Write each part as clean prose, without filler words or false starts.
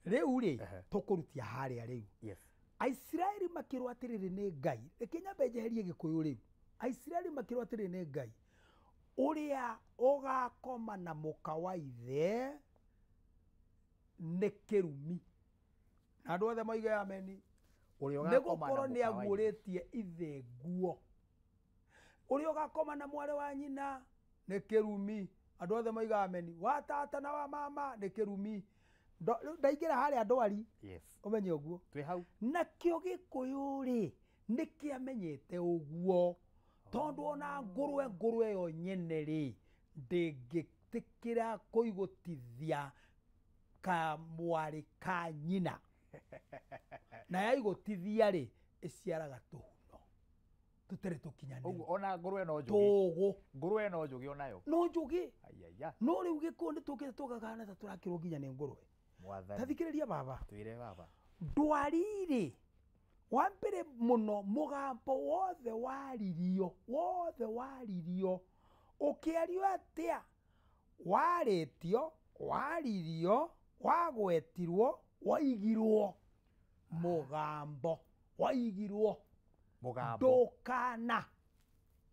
Rĩu rĩ, tũkũrutia harĩa rĩu. Yes. Aisiraeli makĩrwo atĩrĩrĩ nĩ Ngai, reke nyambe njeherie Gĩkũyũ rĩu. Aisiraeli makĩrwo atĩrĩrĩ nĩ Ngai, ũrĩa ũgakoma na mũka wa ithe nĩ kĩrumi. Na andũ othe moige ameni. Ũrĩa Nĩ ũgakoma na gũkorwo nĩ mũka wa ithe. aguũrĩtie ithe nguo. Ũrĩa ũgakoma na mwarĩ wa nyina nĩ kĩrumi. Andũ othe moiga ameni. Wa tata na wa mama nĩ kĩrumi. Rĩu ndaingĩra harĩa ndwari. Yes. Ũmenye ũguo. Twĩ hau. Nakĩo Gĩkũyũ rĩ, nĩ kĩamenyete ũguo. Tondũ ona ngũrwe, ngũrwe yo nyene rĩ, ndĩngĩtĩkĩra kũigũtithia kamwarĩ ka nyina. Na yaigũtithia rĩ, ĩciaraga tũhuno tũtarĩ tũkinyanĩru. Ũguo ona ngũrwe no njũgĩ. Tũgũ. Ngũrwe no njũgĩ onayo. No njũgĩ. Aiya. No rĩu Gĩkũyũ nĩ tũkĩte tũkagana ta tũrakĩrwo nginya nĩ ngũrwe. Mwathani. Ta thikĩrĩria baba. Twĩre baba. Ndwari rĩ, wa mbere mũno mũgambo wothe waririo, wothe waririo, ũkĩario atĩa? Warĩtio, waririo, wagwetirwo, waigirwo. Mũgambo waigirwo. Mũgambo. Ndũkana.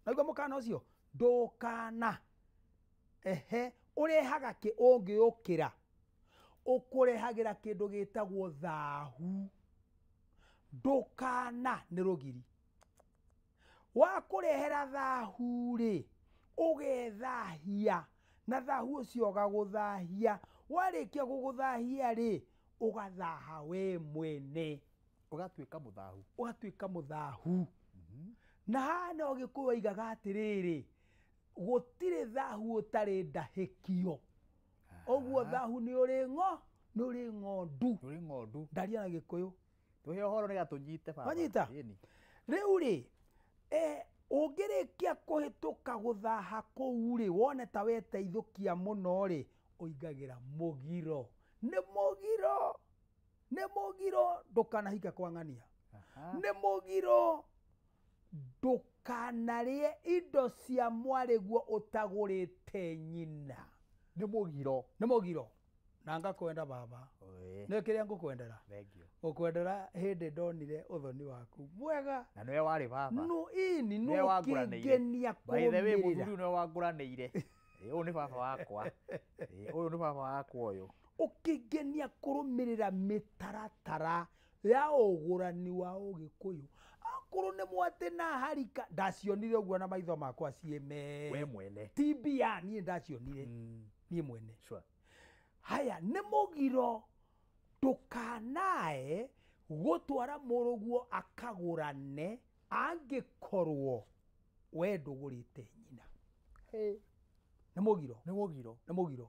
Naigua mũkana ũcio? Ndũkana. Ehe, ũrehaga kĩ ũngĩũkĩra? Ũkũrehagĩra kĩndũ gĩtagwo thahu. Ndũkana nĩ rũgiri. Wakũrehera thahu rĩ, ũgethahia, na thahu ũcio ũgagũthahia. Warĩkia gũgũthahia rĩ, ũgathaha we mwene. Ũgatuĩka mũthahu. Ũgatuĩka mũthahu. Na haha no Gĩkũyũ oigaga atĩrĩrĩ, gũtirĩ thahu ũtarĩ ndahĩkio. Ũguo thahu nĩ ũrĩ ng'o, nĩ ũrĩ ng'ondu. Nĩ ũrĩ ng'ondu. Ndaria na Gĩkũyũ. Tũhe ũhoro nĩgetha tũnyite baba. Wanyita? Ĩni. Rĩu rĩ, ũngĩrĩkia kũhĩtũka gũthaha kũu rĩ, wone ta weteithũkia mũno rĩ, ũingagĩra mũgiro. Nĩ mũgiro. Nĩ mũgiro ndũkanahike kwa ng'ania. Nĩ mũgiro ndũkanarĩe indo cia mwarĩguo ũtagũrĩte nyina. Nĩ mũgiro. Nĩ mũgiro. Na ngakwenda baba. Oe. Nĩ kĩrĩa ngũkwendera? Thank you. Ngũkwendera hĩndĩ ndonire ũthoni waku mwega. Na nĩwe warĩ baba. No, ini, Nĩwe no wangũranĩire. kĩngenia By the way, kũrũmĩrĩra. mũthuri nĩwe wangũranĩire. Ũyũ nĩ baba wakwa. Ũyũ nĩ baba wakwa ũyũ. Ũkĩngenia kũrũmĩrĩra mĩtaratara ya ũgũrani wa Ũgĩkũyũ. Akorwo nĩ mwatĩ na harika, ndacionire ũguo na maitho makwa ciĩ me. We mwene. Ti mbia, niĩ ndacionire. Niĩ mwene. Sure. Haya, nĩ mũgiro ndũkanae gũtwara mũrũguo akagũrane angĩkorwo we ndũgũrĩte nyina. Hey. Nĩ mũgiro. Nĩ mũgiro. Nĩ mũgiro.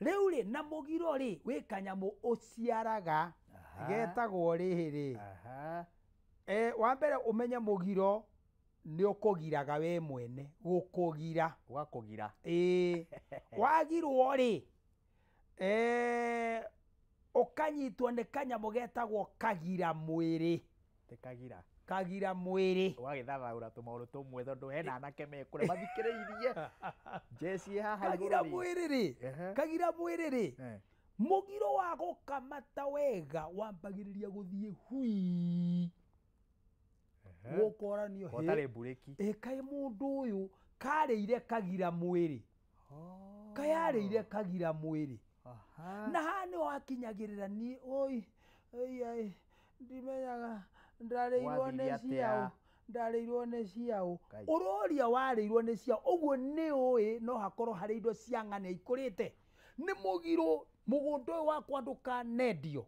Rĩu rĩ, na mũgiro rĩ, wĩ kanyamũ ũciaraga, getagwo rĩrĩ. Wa mbere ũmenye mũgiro nĩ ũkũgiraga we mwene, gũkũgira. Ũgakũgira. Ĩĩ. Wagirwo rĩ, ũkanyitwo nĩ kanyamũ getagwo kagira mwĩrĩ. Nĩ kagira. Kagira mwĩrĩ. Ũgagĩthathaũra tũmaũndũ tũmwe tondũ hena anake me kũrĩa mathikĩrĩirie. Njeci haha igũrũ Kagira rĩ. mwĩrĩ rĩ. Kagira mwĩrĩ rĩ. Mũgiro wa gũkamata wega wambagĩrĩria gũthiĩ hui. Gũkoranio hĩ. Ũtarĩ mburĩki. Ĩ, kaĩ mũndũ ũyũ karĩire kagira mwĩrĩ. Kayarĩire kagira mwĩrĩ. Na haha nĩho hakinyagĩrĩra niĩ, oi, oi, ai, ndimenyaga, ndarĩirwo Gwathiire nĩ atĩa? ciaũ, ndarĩirwo nĩ ciaũ. Ngai. Ũroria warĩirwo nĩ ciaũ, ũguo nĩ ũĩ no hakorwo harĩ indo cia ng'ania ikũrĩte. Nĩ mũgiro, mũgũnda ũyũ wakwa ndũkanendio.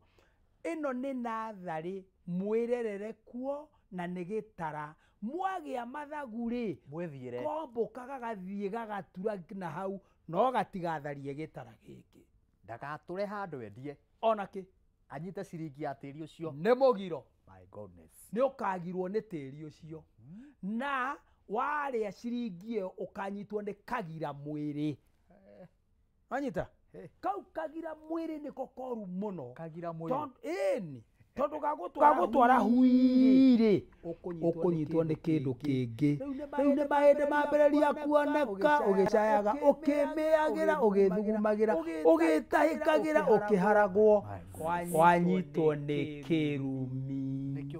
Ĩno nĩ natharĩ, mwĩrerere kuo na nĩ gĩtara. Mwagĩa mathagu rĩ, Mwĩthiĩre. kombũka gagathiĩ gagatura na hau, no gatigatharie gĩtara gĩkĩ. Ndagatũre handũ endie. Ona kĩ? Anyite ciringi ya tĩri ũcio. Nĩ mũgiro. My goodness. Nĩ ũkagirwo nĩ tĩri ũcio. Na warĩa ciringi ĩyo ũkanyitwo nĩ kagira mwĩrĩ. Wanyita? Kau kagira mwĩrĩ nĩko koru mũno. Kagira mwĩrĩ. Tondũ, ĩni. Tondũ gagũtwara huirĩ ũkũnyitwo nĩ kĩndũ kĩngĩ. Rĩu nĩ mahĩndĩ mambĩrĩria kuoneka, ũgĩcayaga, ũkĩmĩagĩra, ũgĩthugumagĩra, ũgĩtahĩkagĩra, ũkĩharagwo, wanyitwo nĩ kĩrumi.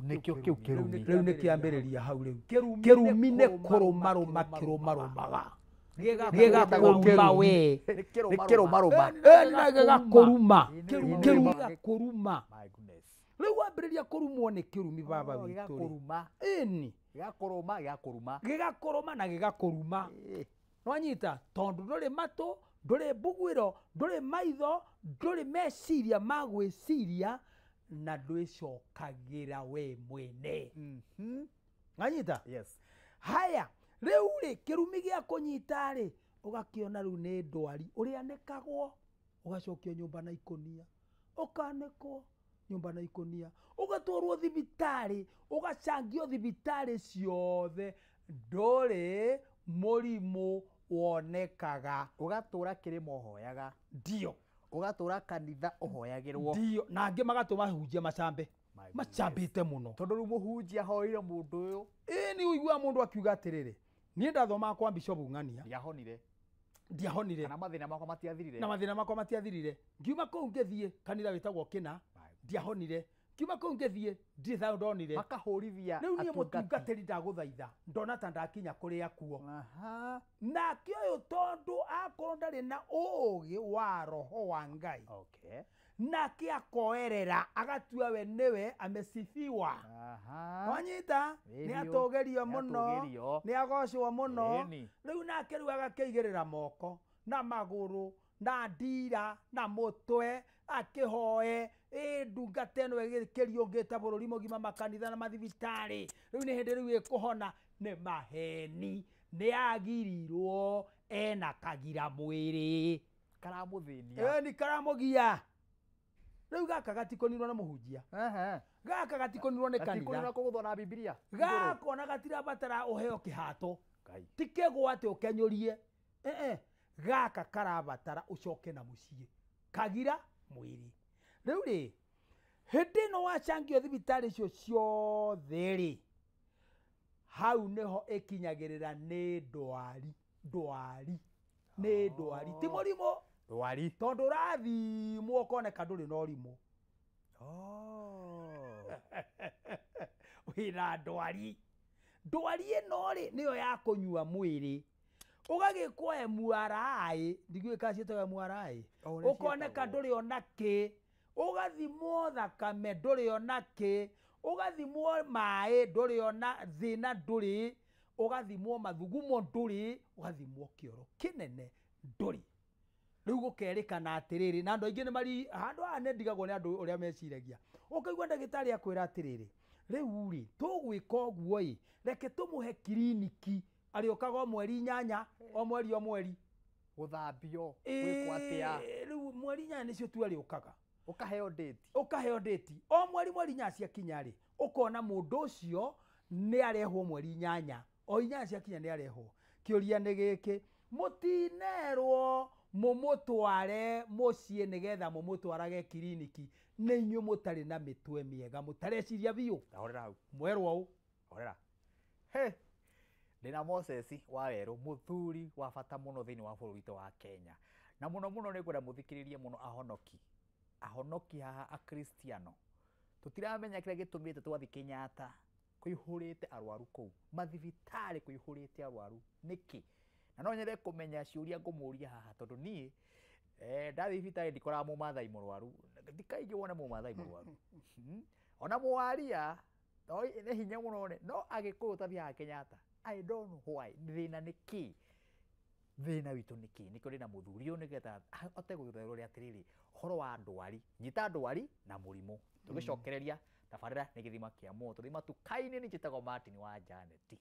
Nĩkĩo kĩu kĩrumi. Rĩu nĩ kĩambĩrĩria hau rĩu. Kĩrumi nĩ kũrũmarũma kĩrũmarũmaga. Gĩgakũruma we. Nĩ kĩrũmarũma. Na gĩgakũruma. Kĩrumi gĩgakũruma. Rĩu wambĩrĩria kũrumwo nĩ kĩrumi baba witũ rĩ. Gĩgakũruma. Ĩni. Gĩgakũrũma, gĩgakũruma. Gĩgakũrũma na gĩgakũruma. Nwanyita tondũ ndũrĩ matũ, ndũrĩ mbuguĩro, ndũrĩ maitho, ndũrĩ meciria ma gwĩciria na ndwĩcokagĩra we mwene. Nwanyita? Yes. Haya, rĩu rĩ kĩrumi gĩa kũnyita rĩ ũgakĩona rĩu nĩ ndwari ũrĩanĩkagwo ũgacokio nyũmba na ikũnia, ũkanĩkwo nyũmba na ikũnia, ũgatwarwo thibitarĩ, ũgacangio thibitarĩ ciothe, ndũrĩ mũrimũ wonekaga. Ũgatũra kĩrĩma ũhoyaga. Ndio. Ũgatũra kanitha ũhoyagĩrwo. Ndio, na angĩ magatũma hunjia macambe. Macambĩte mũno. Tondũ rĩu mũhunjia ahoire mũndũ ũyũ. Ĩĩ nĩ ũiguaga mũndũ akiuga atĩrĩrĩ, niĩ ndathomaga kwa Bishop Ng'ania. Ndiahonire. Ndiahonire. Kana mathĩna makwa matiathirire. Na mathĩna makwa matiathirire. Ngiuma kũu ngĩthiĩ kanitha wĩtagwo Kĩna, ndiahonire. Ngiuma kũu ngĩthiĩ ndirĩ thayũ ndonire. Makahũrithia Rĩu niĩ atungati. mũtungatĩri ndagũthaitha, ndona ta ndakinya kũrĩa kuo. Aha. Nake ũyũ tondũ akorwo ndarĩ na ũũgĩ wa roho wa Ngai. Okay. Nake akoerera agatua we nĩwe amesifiwa. Aha. Wanyita? Ĩĩ Nĩ biũ. atũgĩrio Nĩ mũno, atũgĩrio. nĩ agocwo mũno. Ĩni. Rĩu nake rĩu agakĩigĩrĩra moko na magũrũ na ndira na mũtwe akĩhoe ĩ ndungata ĩno ĩgĩkĩriũngĩte bũrũri mũgima makanitha na mathibitarĩ. Rĩu nĩ hĩndĩ rĩu ĩkũhona. Nĩ maheni, nĩ agirirwo ena kagira mwĩrĩ. Karamũthĩnia. Ĩni karamũgia. Rĩu gaka gatikũnirwo nĩ mũhunjia. Aha. Gaka gatikũnirwo nĩ Gatikũnirwo kanitha. kũgũthwo na Bibilia. Gaka ona gatirabatara ũheo kĩhato. Ngai. Ti kĩgwa atĩ ũkenyũrie. Gaka karabatara ũcoke na mũciĩ. Kagira mwĩrĩ. Rĩu rĩ, hĩndĩ ĩno wacangio thibitarĩ icio ciothe rĩ, hau nĩho ĩkinyagĩrĩra nĩ ndwari. Ndwari. Nĩ ndwari. Ti mũrimũ. Ndwari. Tondũ ũrathimwo ũkoneka ndũrĩ na ũrimũ. Wĩna ndwari. Ndwari ĩno rĩ nĩyo ya kũnyua mwĩrĩ. Ũgagĩkwo MRI, ndigiũĩ kana ciĩtagwo MRI. Ũkoneka ndũrĩ ona kĩ. Ũgathimwo thakame ndũrĩ ona kĩ. Ũgathimwo maĩ ndũrĩ ona thĩna ndũrĩ. Ũgathimwo mathugumo ndũrĩ. Ũgathimwo kĩoro kĩnene ndũrĩ. Rĩu gũkerĩkana atĩrĩrĩ, na andũ aingĩ nĩ mari handũ haha nĩ ndigagwo nĩ andũ ũrĩa meciragia. Ũkaigua ndagĩtarĩ akwĩra atĩrĩrĩ, rĩu rĩ tũgwĩka ũguo ĩ, reke tũmũhe kiriniki arĩũkaga o mweri 8, o mweri o mweri. Gũthambio, gwĩkwo atĩa? Rĩu mweri 8 nĩcio tu arĩũkaga. Ũkaheo date. Ũkaheo date. O mweri mweri 8 ciakinya rĩ, ũkona mũndũ ũcio nĩ arehwo mweri 8. O 8 ciakinya nĩ arehwo. Kĩũria nĩ gĩkĩ, mũtinerwo mũmũtware mũciĩ nĩgetha mũmũtwarage kiriniki, nĩ inyuĩ mũtarĩ na mĩtwe mĩega, mũtareciria biũ. Horera hau. Mwerwo ũũ. Horera. He. Ndĩna Moses wa Werũ, mũthuri wa bata mũno thĩinĩ wa bũrũri witũ wa Kenya. Na mũno mũno nĩ ngwenda mũthikĩrĩrie mũno ahonoki. Ahonoki haha akristiano. Tũtiramenya kĩrĩa gĩtũmĩte twathiĩ Kenyatta kũihũrĩte arwaru kũu. Mathibitarĩ kũihũrĩte arwaru. Nĩkĩ? Na no nyende kũmenya ciũria ngũmũria haha tondũ niĩ ndathiĩ thibitarĩ ndikoraga mũmathai mũrwaru. Ti kaingĩ wone mũmathai mũrwaru. Ona mũwaria nĩ hinya mũno one, no Agĩkũyũ tathiaga Kenyatta. I don't know why. Thĩna nĩ kĩ? Thĩna witũ nĩ kĩ? Nĩkĩo ndĩna mũthuri ũyũ nĩgetha ahote gũtherũria atĩrĩrĩ, ũhoro wa ndwari. Nyita ndwari na mũrimũ. Tũgĩcokereria tabarĩra nĩ gĩthima kĩa muoyo. Tũthiĩ matuka-inĩ, nĩ njĩtagwo Martin wa Janet.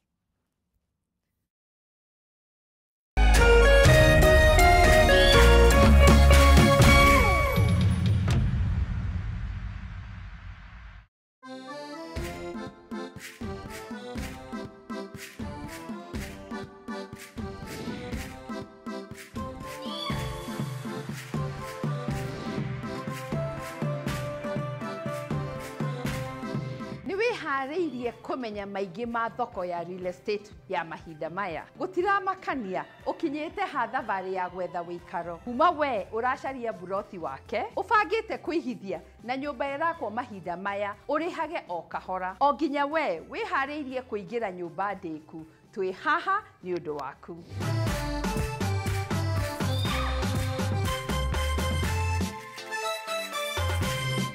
Nĩwĩharĩirie kũmenya maingĩ ma thoko ya real estate ya mahinda maya? Gũtiramakania ũkinyĩte ha thabarĩ ya gwetha wĩikaro, kuma we ũracaria mburoti wake, ũbangĩte kũigithia na nyũmba ĩrakwo mahinda maya ũrĩhage o kahora, o nginya we wĩharĩirie kũingĩra nyũmba ndĩku. Twĩ haha nĩ ũndũ waku.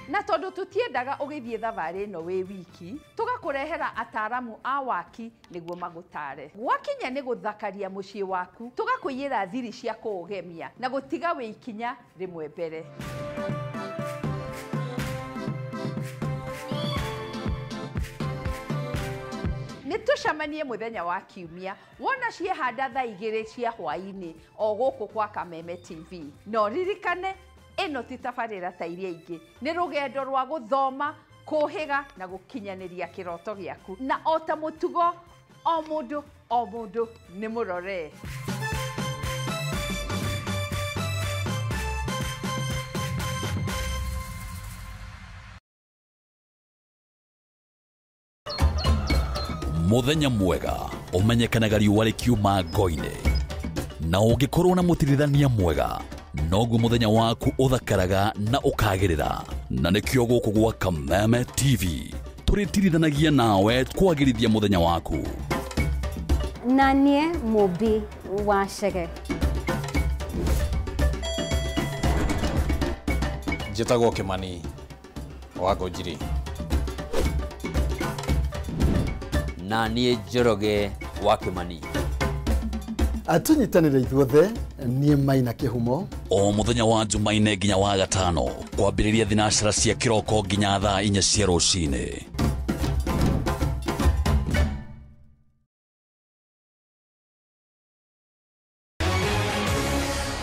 Na tondu tutiendaga ũgĩthiĩ thabarĩ ĩno wĩ wiki, tũgakũrehera ataramu a waki nĩguo magũtare. Gwakinya nĩ gũthakaria mũciĩ waku, tũgakũiyĩra thiri cia kũũgemia na gũtiga wĩ ikinya rĩmwe mbere. Nĩ tũcemanie mũthenya wa Kiumia wona ciehanda thaa 2 cia hwaĩ-inĩ o gũkũ kwa Kameme TV. No ririkane ĩno ti tabarĩra ta iria ingĩ, nĩ rũgendo rwa gũthoma, kũhĩga na gũkinyanĩria kĩroto gĩaku. Na o ta mũtugo, o mũndũ o mũndũ nĩ mũrore. Mũthenya mwega ũmenyekanaga riũa rĩkiuma ngo-inĩ, na ũngĩkorwo na mũtirithania mwega noguo mũthenya waku ũthakaraga na ũkagĩrĩra. Na nĩkĩo gũkũ gwa Kameme TV tũrĩtirithanagia nawe kwagĩrithia mũthenya waku. Na niĩ Mũmbi wa Chege. Njĩtagwo Kĩmani wa Ngũnjiri. Na niĩ Njoroge wa Kĩmani. Atunyitanĩre ithuothe, niĩ Maina Kĩhumo. O mũthenya wa Jumaine nginya wa Gatano, kwambĩrĩria thinacara cia kĩroko nginya thaa 4 cia rũcinĩ.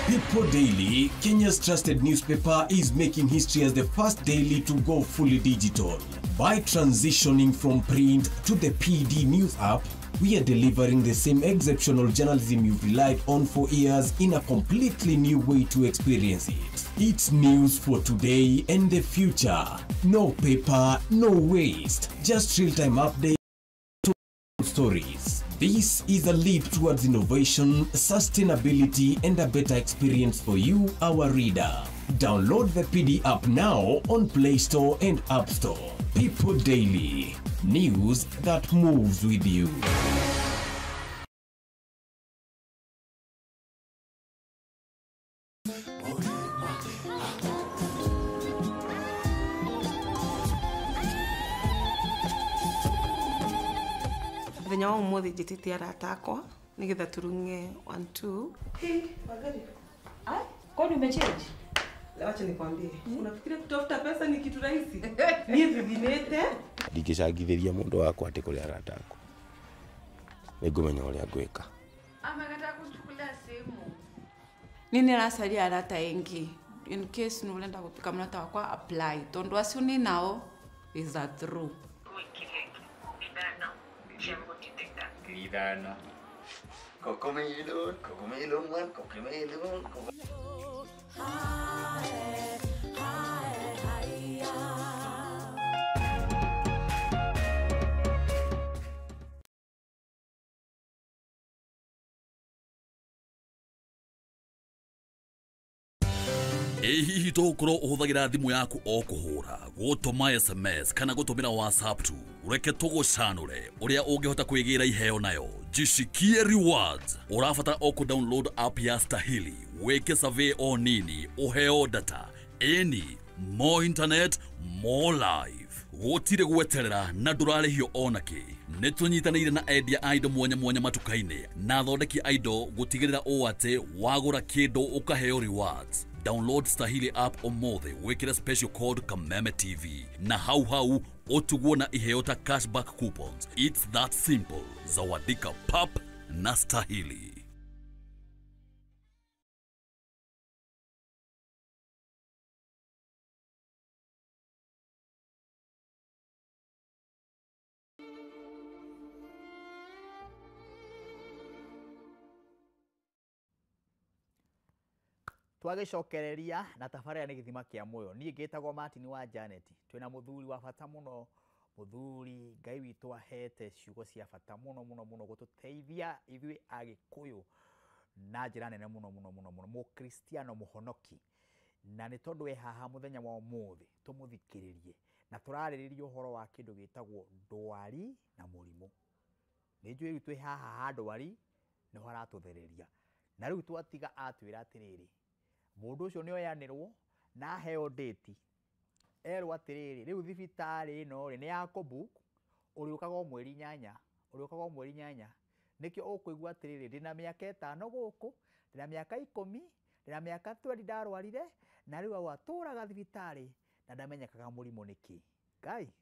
People Daily, Kenya's trusted newspaper, is making history as the first daily to go fully digital. By transitioning from print to the PD News app, we are delivering the same exceptional journalism you've relied on for years in a completely new way to experience it. It's news for today and the future. No paper, no waste. Just real-time updates to stories. This is a leap towards innovation, sustainability, and a better experience for you, our reader. Download the PD app now on Play Store and App Store. People Daily. News that moves with you. Mũthenya wa ũmũthĩ njĩtĩte arata akwa nĩgetha tũrung'e 1 2. Hey, Wangari. Ai, kwani umechange? Wacha nikwambie. Unafikiria kutafuta pesa ni kitu rahisi? Niĩ thithimĩte. Ndingĩcangithĩria mũndũ wakwa atĩ kũrĩ arata akwa. Nĩngũmenya ũrĩa ngwĩka. Amekataa kuchukulia simu. Nini aracaria arata aingĩ in case nĩũrenda gũtuĩka mũrata wakwa apply tondũ acio nĩ nao is a true. Ithano. Cocomelon, cocomelon, one, cocomelon. Ĩ hihi tũgũkorwo ũhũthagĩra thimũ yaku o kũhũra, gũtũma SMS kana gũtũmĩra WhatsApp tu? Reke tũgũcanũre ũrĩa ũngĩhota kwĩgĩra iheo nayo. Jishikie rewards. Ũrabatara o kũ-download app ya Stahili, wĩke survey o nini, ũheo data. Ĩni, more internet, more life. Gũtirĩ gweterera na ndũrarĩhio onakĩ. Nĩ tũnyitanĩire na endia a indo mwanya mwanya matuka-inĩ na athondeki a indo gũtigĩrĩra ũũ atĩ wagũra kĩndũ ũkaheo rewards. Download Stahili app ũmũthĩ, wĩkĩre special code Kameme TV na hau hau ũtugwo na iheo ta cashback coupons. It's that simple. Zawadika pap na Stahili. Twagicokereria na tabarĩra nĩ gĩthima kĩa muoyo. Niĩ ngĩtagwo Martin wa Janet. Twĩna mũthuri wa bata mũno Muthuri Ngai witũ ahete ciugo cia bata mũno mũno mũno gũtũteithia ithuĩ Agĩkũyũ na njĩra nene mũno mũno mũno mũno, Mũkristiano mũhonoki. Na nĩ tondũ wĩ haha mũthenya wa ũmũthĩ tũmũthikĩrĩrie na tũrarĩrĩria ũhoro wa kĩndũ gĩtagwo ndwari na mũrimũ. Nĩ njũĩ rĩu twĩ haha ha ndwari nĩho aratũthereria. Na rĩu twatiga atwĩra atĩrĩrĩ, mũndũ ũcio nĩ oyanĩrwo na aheo date, erwo atĩrĩrĩ, rĩu thibitarĩ ĩno rĩ nĩ ya kũbook, ũrĩũkaga o mweri 8, ũrĩũkaga o mweri 8. Nĩkĩo ũkũigua atĩrĩrĩ, ndĩna mĩaka 5 gũkũ, ndĩna mĩaka 10, ndĩna mĩaka 20 ndarwarire, na rĩu au atũraga thibitarĩ na ndamenyekaga mũrimũ nĩ kĩ. Ngai,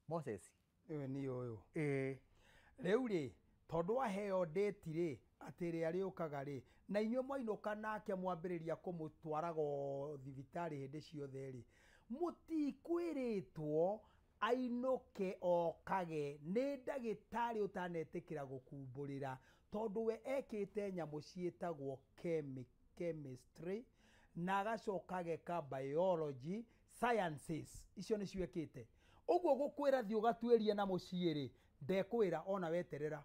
Moses. Ĩyo nĩ ũyũ. Rĩu rĩ, tondũ aheo date rĩ, atĩ ĩrĩa arĩũkaga rĩ, na inyuĩ mwainũka nake mwambĩrĩria kũmũtwaraga o thibitarĩ hĩndĩ ciothe rĩ, mũtikwĩrĩtwo ainũke okage nĩ ndagĩtarĩ ũtanetĩkĩra gũkumbũrĩra, tondũ we ekĩte nyamũ ciĩtagwo chemistry na agacoka ageka biology sciences, icio nĩcio ekĩte. Ũguo gũkwĩra thiĩ ũgatuĩrie na mũciĩ rĩ, ndekwĩra ona weterera.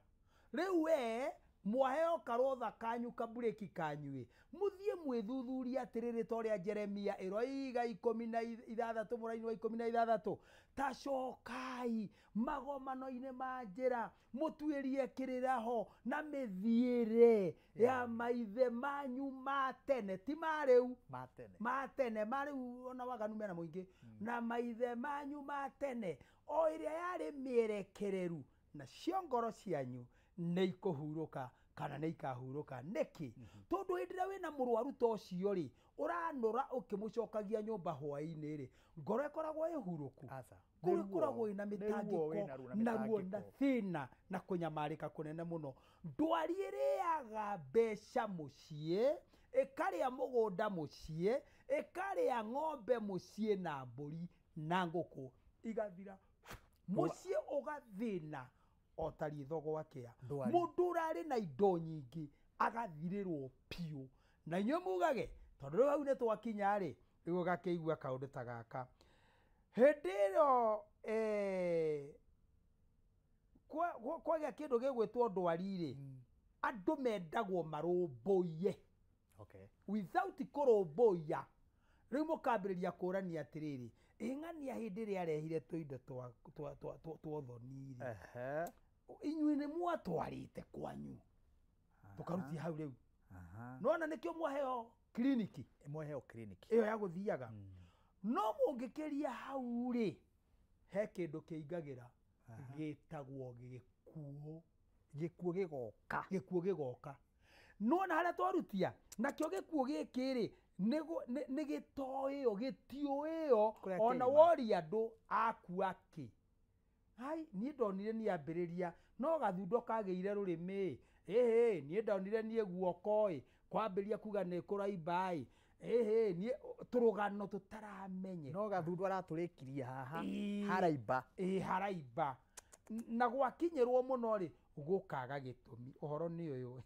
Rĩu we mwaheo karotha kanyu kabureki kanyu ĩ, mũthiĩ mwĩthuthurie atĩrĩrĩ ta ũrĩa Jeremia ĩroiga 16 mũraini wa 16, ta cokai magomano-inĩ ma njĩra mũtuĩrie kĩrĩra ho na mĩthiĩre ya maithe manyu ma tene, ti ma rĩu, ma tene, ma rĩu ona waganu mena mũingĩ, na maithe manyu ma tene o ĩrĩa yarĩ mĩerekereru, nacio ngoro cianyu nĩ ikũhurũka kana nĩ ikahurũka. Nĩkĩ? Tondũ hĩndĩ ĩrĩa wĩna mũrwaru ta ũcio rĩ, ũranũra ũkĩmũcokagia nyũmba hwaĩ-inĩ rĩ, ngoro ĩkoragwo ĩhurũku, ngoro ĩkoragwo ĩna mĩtangĩko na ruo na thĩna na kũnyamarĩka kũnene mũno. Ndwari ĩrĩaga mbeca mũciĩ, ĩkarĩa mũgũnda mũciĩ, ĩkarĩa ng'ombe mũciĩ na mbũri na ngũkũ igathira, mũciĩ ũgathĩna o ta ritho gwakĩa. Mũndũ ũrarĩ na indo nyingĩ agathirĩrwo piũ. Na inyuĩ mugage tondũ rĩu hau nĩ twakinya rĩ, rĩu ũgakĩigua kaũndũ ta gaka. Hĩndĩ ĩyo kwagĩa kĩndũ gĩgwĩtwo ndwari rĩ, andũ mendagwo marũmbũiye. Without kũrũmbũiya, rĩu mũkambĩrĩria kũrania atĩrĩrĩ, ĩng'ania hĩndĩ ĩrĩa arehire tũindo twa ũthoni rĩ, inyuĩ nĩ mwatwarĩte kwanyu tũkarutia hau rĩu. Nona nĩkĩo mwaheo kliniki, mwaheo kliniki ĩyo ya gũthiaga. No mũngĩkĩria hau rĩ, he kĩndũ kĩingagĩra gĩtagwo gĩkuũ. Gĩkuũ gĩgoka, gĩkuũ gĩgoka. Nona harĩa twarutia nakĩo gĩkuũ gĩkĩ rĩ, nĩ gĩtoĩo, gĩtiũĩo, ona woria andũ akua kĩ. Hai, niĩ ndonire niĩ ambĩrĩria no gathundo kagĩire rũrĩmĩ, ĩhĩ, niĩ ndonire niĩ guoko ĩ, kwambĩrĩria kuga nĩ kũraimba ĩ, ĩhĩ, niĩ tũrũgano tũtaramenye. No gathundo aratũrĩkirie haha, haraimba. Ĩ, haraimba. Na gwakinyĩrwo mũno rĩ, gũkaga gĩtũmi. Ũhoro nĩ ũyũ.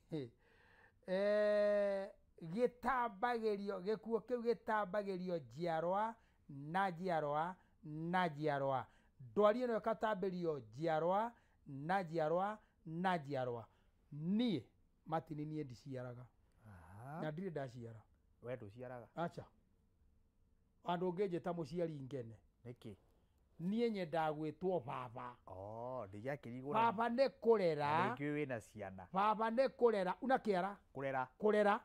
Gĩtambagĩrio, gĩkuũ kĩu gĩtambagĩrio njiarwa na njiarwa na njiarwa. Ndwari ĩno ĩgatambĩrio njiarwa na njiarwa na njiarwa. Niĩ Martin niĩ ndiciaraga. Na ndirĩ ndaciara. We ndũciaraga? Acha. Andũ ũngĩnjĩta mũciari ngene. Nĩkĩ? Niĩ nyendaga gwĩtwo baba. Oh, ndigakĩrigwo. Baba nĩ kũrera. Nĩkĩo wĩna ciana. Baba nĩ kũrera. Una kĩara? Kũrera. Kũrera.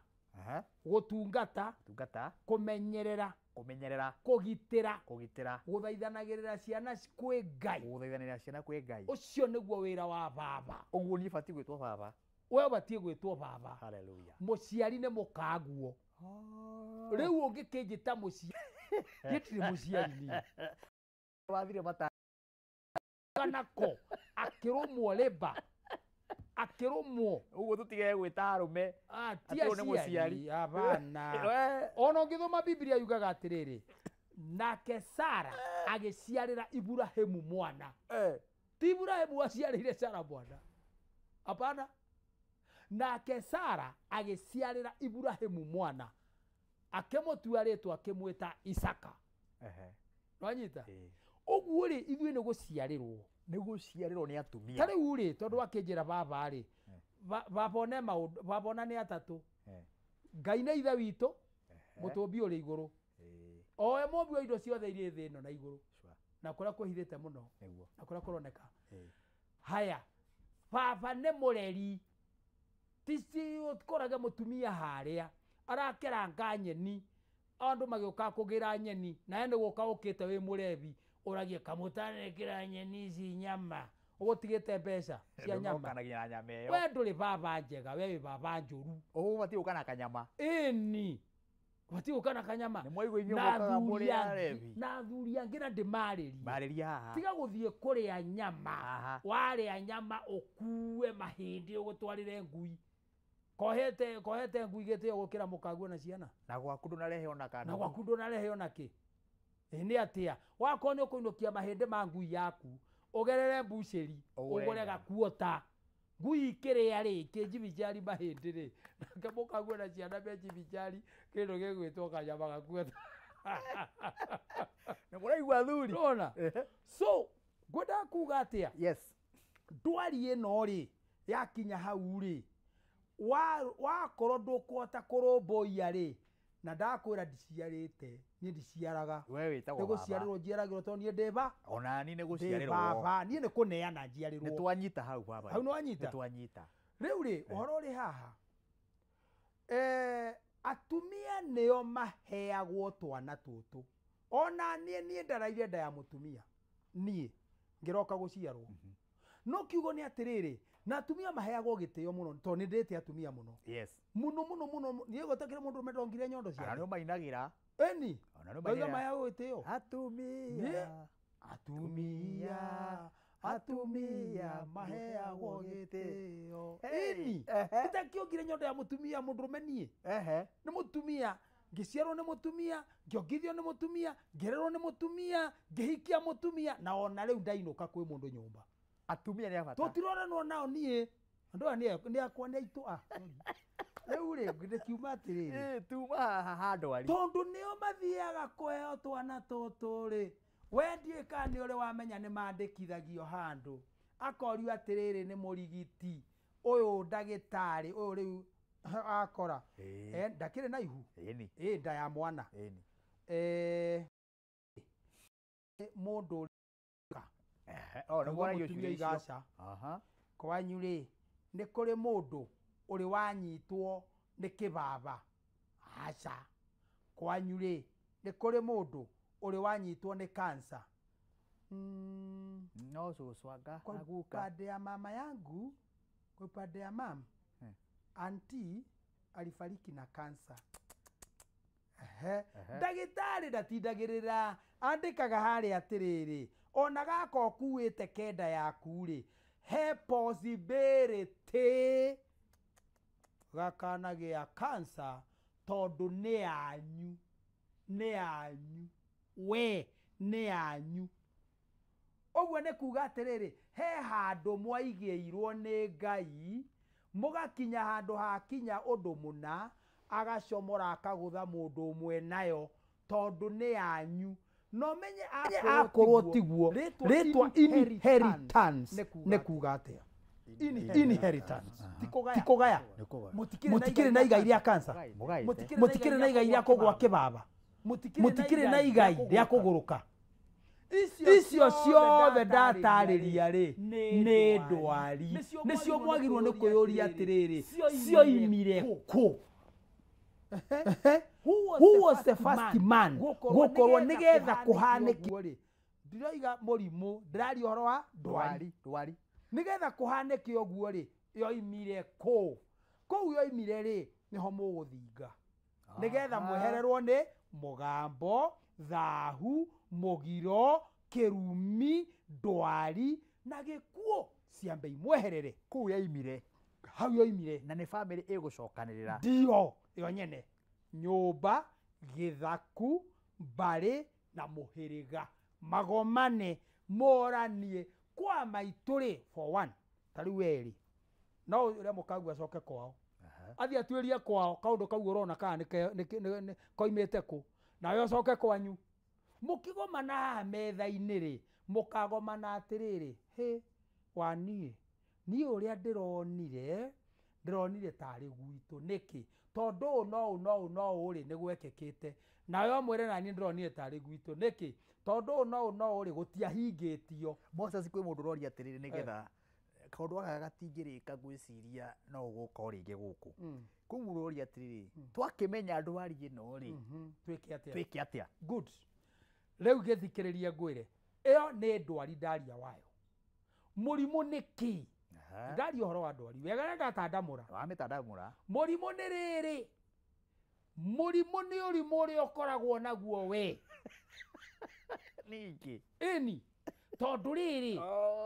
Gũtungata. Gũtungata. Kũmenyerera. Kũmenyerera. Kũgitĩra. Kũgitĩra. Gũthaithanagĩrĩra ciana kwĩ Ngai. Gũthaithanĩrĩra ciana kwĩ Ngai. Ũcio nĩguo wĩra wa baba. Ũguo niĩ batiĩ gwĩtwo baba. We ũbatiĩ gwĩtwo baba. Hallelujah. Mũciari nĩ mũkaguo. Rĩu ũngĩkĩnjĩta mũciari, niĩ ndirĩ mũciari niĩ. Wathire mata kanako akĩrũmwo leba, akĩrũmwo. Ũguo tũtige gwĩta arũme. Ti aciari, hapana. Ona ũngĩthoma Biblia yugaga atĩrĩrĩ, nake Sara agĩciarĩra Iburahĩmu mwana. Ti Iburahĩmu aciarĩire Sara mwana. Hapana. Nake Sara agĩciarĩra Iburahĩmu mwana, akĩmũtua rĩtwa akĩmwĩta Isaka. Nwanyita? Ũguo Ũguo rĩ ithuĩ nĩ gũciarĩrwo. Nĩ gũciarĩrwo nĩ atumia. Ta rĩu rĩ tondũ akĩnjĩra baba rĩ baba one maũndũ baba ona nĩ atatũ. Ngai nĩ ithe witũ mũtũmbi ũrĩ igũrũ. Owe mũmbi wa indo ciothe iria thĩ ĩno na igũrũ. Na kũrĩa kwĩhithĩte mũno. Na kũrĩa kũroneka. Haya baba nĩ mũreri. Tici ũkorage mũtumia harĩa arakeranga nyeni andũ magĩũka kũgĩra nyeni nawe nĩ gũka ũkĩte wĩ mũrebi ũragie kamũtanekĩra nyeni ici nyama ũgũtigĩte mbeca cia nyama. We ndũrĩ baba njega we wĩ baba njũru. Ũbatiĩ gũka na kanyama. Ĩni ũbatiĩ gũka na kanyama. Nĩ mwaigua inyuĩ mũkaga mũrĩ arebi. Na athuri angĩ na ndĩmarĩrie. Marĩria haha. Tiga gũthiĩ kũrĩa nyama. Warĩa nyama ũkue mahĩndĩ ũgũtwarĩre ngui. Kohete ngui gĩtĩo gũkĩra mũkaguo na ciana. Na gwaku ndũnarehe ona kana. Na gwaku ndũnarehe ona kĩ. Nĩ atĩa wakorwo nĩ ũkũinũkia mahĩndĩ ma ngui yaku ũgerere mbucĩri ũgũre gakuota ngui ikĩrĩa rĩ kĩnjibijari mahĩndĩ rĩ nake mũkaguo na ciana menjibijari kĩndũ gĩgwĩtwo kanyama gakuota. Nĩ mũraigua athuri. Nĩwona? So ngwendaga kuga atĩa? Yes. Ndwari ĩno rĩ yakinya hau rĩ wakorwo ndũkũhota kũrũmbũiya rĩ na ndakwĩra ndiciarĩte niĩ ndiciaraga. We wĩtagwo baba. Nĩ gũciarĩrwo njiaragĩrwo tondũ niĩ ndĩ ba. Ona niĩ nĩ gũciarĩrwo. Baba niĩ nĩ kũneana njiarĩrwo. Nĩ twanyita hau baba. Hau nĩ wanyita? Nĩ twanyita. Rĩu rĩ ũhoro ũrĩ haha atumia nĩo maheagwo twana tũtũ. Ona niĩ ndaraire nda ya mũtumia niĩ ngĩroka gũciarwo. No kiugo nĩ atĩrĩrĩ na atumia maheagwo gĩtĩo mũno tondũ nĩ ndĩte atumia mũno. Yes. Mũno mũno mũno niĩ gũtakĩrĩ mũndũ ũrũme ndongire nyondo ciake. Ona nĩo mainagĩra. Ĩni. Ona nĩo Ndauga mainagĩra. maheagwo gĩtĩo. Atumia. Atumia. Atumia maheagwo gĩtĩo. Ĩni. Itakĩongire nyondo ya mũtumia mũndũrũme niĩ. Nĩ mũtumia ngĩciarwo nĩ mũtumia ngĩongithio nĩ mũtumia ngĩrerwo nĩ mũtumia ngĩhikia mũtumia na ona rĩu ndainũka kwĩ mũndũ nyũmba. Atumia nĩ a bata. Tũtiroranwo nao niĩ andũ aya nĩ akwa nĩ aitũ a. Rĩu rĩ ndĩkiuma atĩrĩrĩ. Tuma haha ha ndwari. Tondũ nĩo mathiaga kũheo twana tũtũ rĩ we ndiũĩ kana nĩ ũrĩ wamenya nĩ mandĩkithagio handũ akorio atĩrĩrĩ nĩ mũrigiti ũyũ ndagĩtarĩ ũyũ rĩu akora ndakĩrĩ na ihu. Ĩ nda ya mwana. Mũndũ mũtumia igaca. Kwanyu rĩ nĩ kũrĩ mũndũ ũrĩ wanyitwo nĩ kĩbaba. Aca. Kwanyu rĩ nĩ kũrĩ mũndũ ũrĩ wanyitwo nĩ cancer. No cũcũ anga Kwa na guka. upande ya mama yangu, kwa upande ya mam, auntie alifariki na cancer. Ndagĩtarĩ ndatindagĩrĩra andĩkaga harĩa atĩrĩrĩ ona gaka ũkuĩte kenda yaku rĩ he possibility gakanagĩa cancer tondũ nĩ yanyu nĩ yanyu we nĩ yanyu. Ũguo nĩ kuga atĩrĩrĩ he handũ mwaigĩirwo nĩ Ngai mũgakinya handũ hakinya ũndũ mũna agacomora akagũtha mũndũ ũmwe nayo tondũ nĩ yanyu. No menye akorwo tiguo rĩtwa inheritance nĩ kuga atĩa? Inheritance ti kũgaya. Mũtikĩrĩ na igai rĩa cancer. Mũtikĩrĩ na igai rĩa kũgwa kĩbaba. Mũtikĩrĩ na igai rĩa kũgũrũka. Icio ciothe ndatarĩria rĩ nĩ ndwari. Nĩcio mwagĩrĩirwo nĩ kwĩyũria atĩrĩrĩ cioimire kũ? Who was the first man gũkorwo nĩgetha kũhanĩke rĩ ndiroiga mũrimũ ndĩraria ũhoro wa ndwari. Nĩgetha kũhanĩke ũguo rĩ yoimire kũ? Kũu yoimire rĩ nĩho mũgũthinga nĩgetha mwehererwo nĩ mũgambo, thahu, mũgiro, kĩrumi, ndwari na gĩkuũ ciambe imweherere. Kũu yaimire. Hau yoimire. Na nĩ bamĩrĩ ĩgũcokanĩrĩra. Ndio ĩyo nyene. Nyũmba, gĩthaku, mbarĩ na mũhĩrĩga magomane moranie kwa maitũ rĩ for one ta rĩu we rĩ no ũrĩa mũkagu acoke kwao athiĩ atuĩrie kwao kaũndũ kau ũrona kana koimĩte kũ nawe ũcoke kwanyu Mũkĩgomana haha metha-inĩ rĩ, mũkagomana atĩrĩrĩ, hĩ wa niĩ niĩ ũrĩa ndĩronire tarĩ gwitũ nĩkĩ tondũ ũũ no ũũ no ũũ no ũũ rĩ nĩ gwekĩkĩte nawe ũmwĩre naniĩ ndĩronire tarĩ gwitũ nĩkĩ tondũ ũũ no ũũ no ũũ rĩ gũtiahingĩtio. Moses kwĩ mũndũ ũroria atĩrĩrĩ nĩgetha kaũndũ gaka gatingĩrĩka ngwĩciria no ũgũka o rĩngĩ gũkũ. Kwĩ mũndũ ũroria atĩrĩrĩ, twakĩmenya ndwari ĩno rĩ, twĩke atĩa? Good. Rĩu gĩthikĩrĩrie ngwĩre, ĩyo nĩ ndwari ndaria wayo. Mũrimũ nĩ kĩ? Ndaria ũhoro wa ndwari wega na ndatandamũra. Wamĩtandamũra. Mũrimũ nĩ rĩrĩ, mũrimũ nĩ ũrimũ ũrĩa ũkoragwo naguo we. Ningĩ. Ĩni. Tondũ rĩrĩ,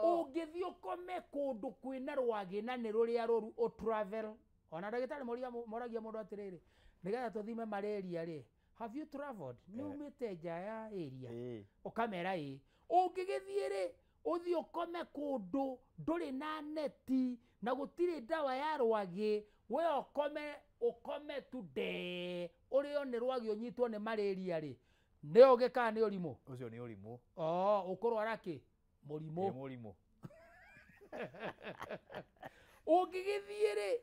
ũngĩthiĩ ũkome kũndũ kwĩna rwagĩ na nĩ rũrĩa rũru ũ travel. Ona ndagĩtarĩ moragia mũndũ atĩrĩrĩ, nĩgetha tũthime malaria rĩ, have you traveled? Nĩ umĩte nja ya area? Ũkamera ĩĩ. Ũngĩgĩthiĩ rĩ, ũthiĩ ũkome kũndũ ndũrĩ na neti na gũtirĩ ndawa ya rwagĩ, we ũkome tu ndee, ũrĩo nĩ rwagĩ ũnyitwo nĩ malaria rĩ, nĩ ũgĩ kana nĩ ũrimũ? Ũcio nĩ ũrimũ. Ũkũrwara kĩ? Mũrimũ. Nĩ mũrimũ. Ũngĩgĩthiĩ rĩ,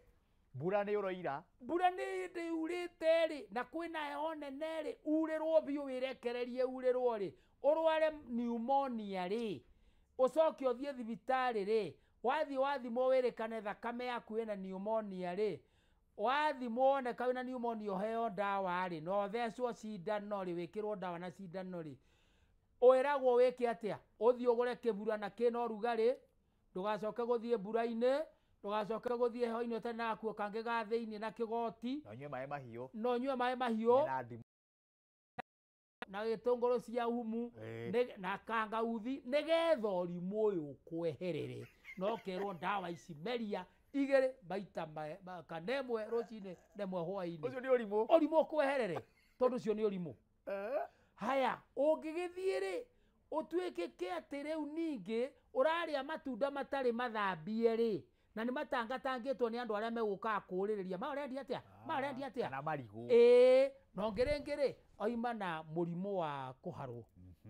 mbura nĩ ũroira. Mbura nĩ hĩndĩ yurĩte rĩ, na kwĩna heho nene rĩ, urĩrwo biũ wĩrekererie urĩrwo rĩ, ũrware pneumonia rĩ, ũcoke ũthiĩ thibitarĩ rĩ, wathiĩ wathimwo wĩrĩkane thakame yaku ĩna pneumonia rĩ, wathimwo woneka wĩna pneumonia ũheo ndawa rĩ, na ũthecwo cindano rĩ, wĩkĩrwo ndawa na cindano rĩ, wĩragwo wĩke atĩa? Ũthiĩ ũgũre kĩburana kĩna ũrugarĩ, ndũgacoke gũthiĩ mbura-inĩ, ndũgacoke gũthiĩ heho-inĩ ũtarĩ na gakuo kangĩ ga thĩinĩ na kĩgoti, na ũnyue maĩ mahiũ, na ũnyue maĩ mahiũ na gĩtũngũrũ cia humu na kangauthi nĩgetha ũrimũ ũyũ ũkweherere na ũkerwo ndawa ici meria igĩrĩ maita kana ĩmwe rũcinĩ na ĩmwe hwaĩ-inĩ. Ũcio nĩ ũrimũ. Ũrimũ ũkweherere tondũ ũcio nĩ ũrimũ. Haya, ũngĩgĩthiĩ rĩ, ũtuĩkĩke atĩ rĩu ningĩ ũrarĩa matunda matarĩ mathambie rĩ, na nĩ matangatangĩtwo nĩ andũ arĩa megũkaga kũũrĩrĩria, ma ũrendia atĩa? Ma ũrendia atĩa? Kana marigũ. Ĩĩ, na ũngĩ rĩngĩ rĩ, oima na mũrimũ wa kũharwo.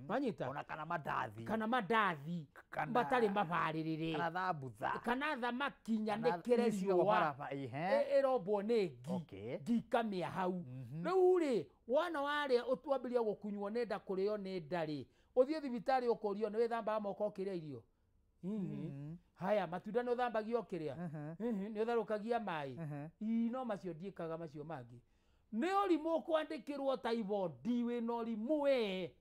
Wanyita? Ona kana mandathi. Kana mandathi matarĩ mabarĩrĩre. Kana thambutha. Kana thamaki nyanĩkĩre riũa. Ĩrombwo nĩ ngi. Ngi ikamĩa hau. Rĩu rĩ, wona warĩa wambĩrĩria gũkunywo nĩ nda kũrĩo nĩ nda rĩ, ũthiĩ thibitarĩ ũkũrio nĩ wĩthambaga moko ũkĩrĩa irio? Haya, matunda nĩ ũthambagia ũkĩrĩa? Nĩ ũtherũkagia maĩ? Ii, no macio ndiĩkaga macio mangĩ. Nĩ ũrimũ ũkwandĩkĩrwo typhoid wĩna ũrimũ we.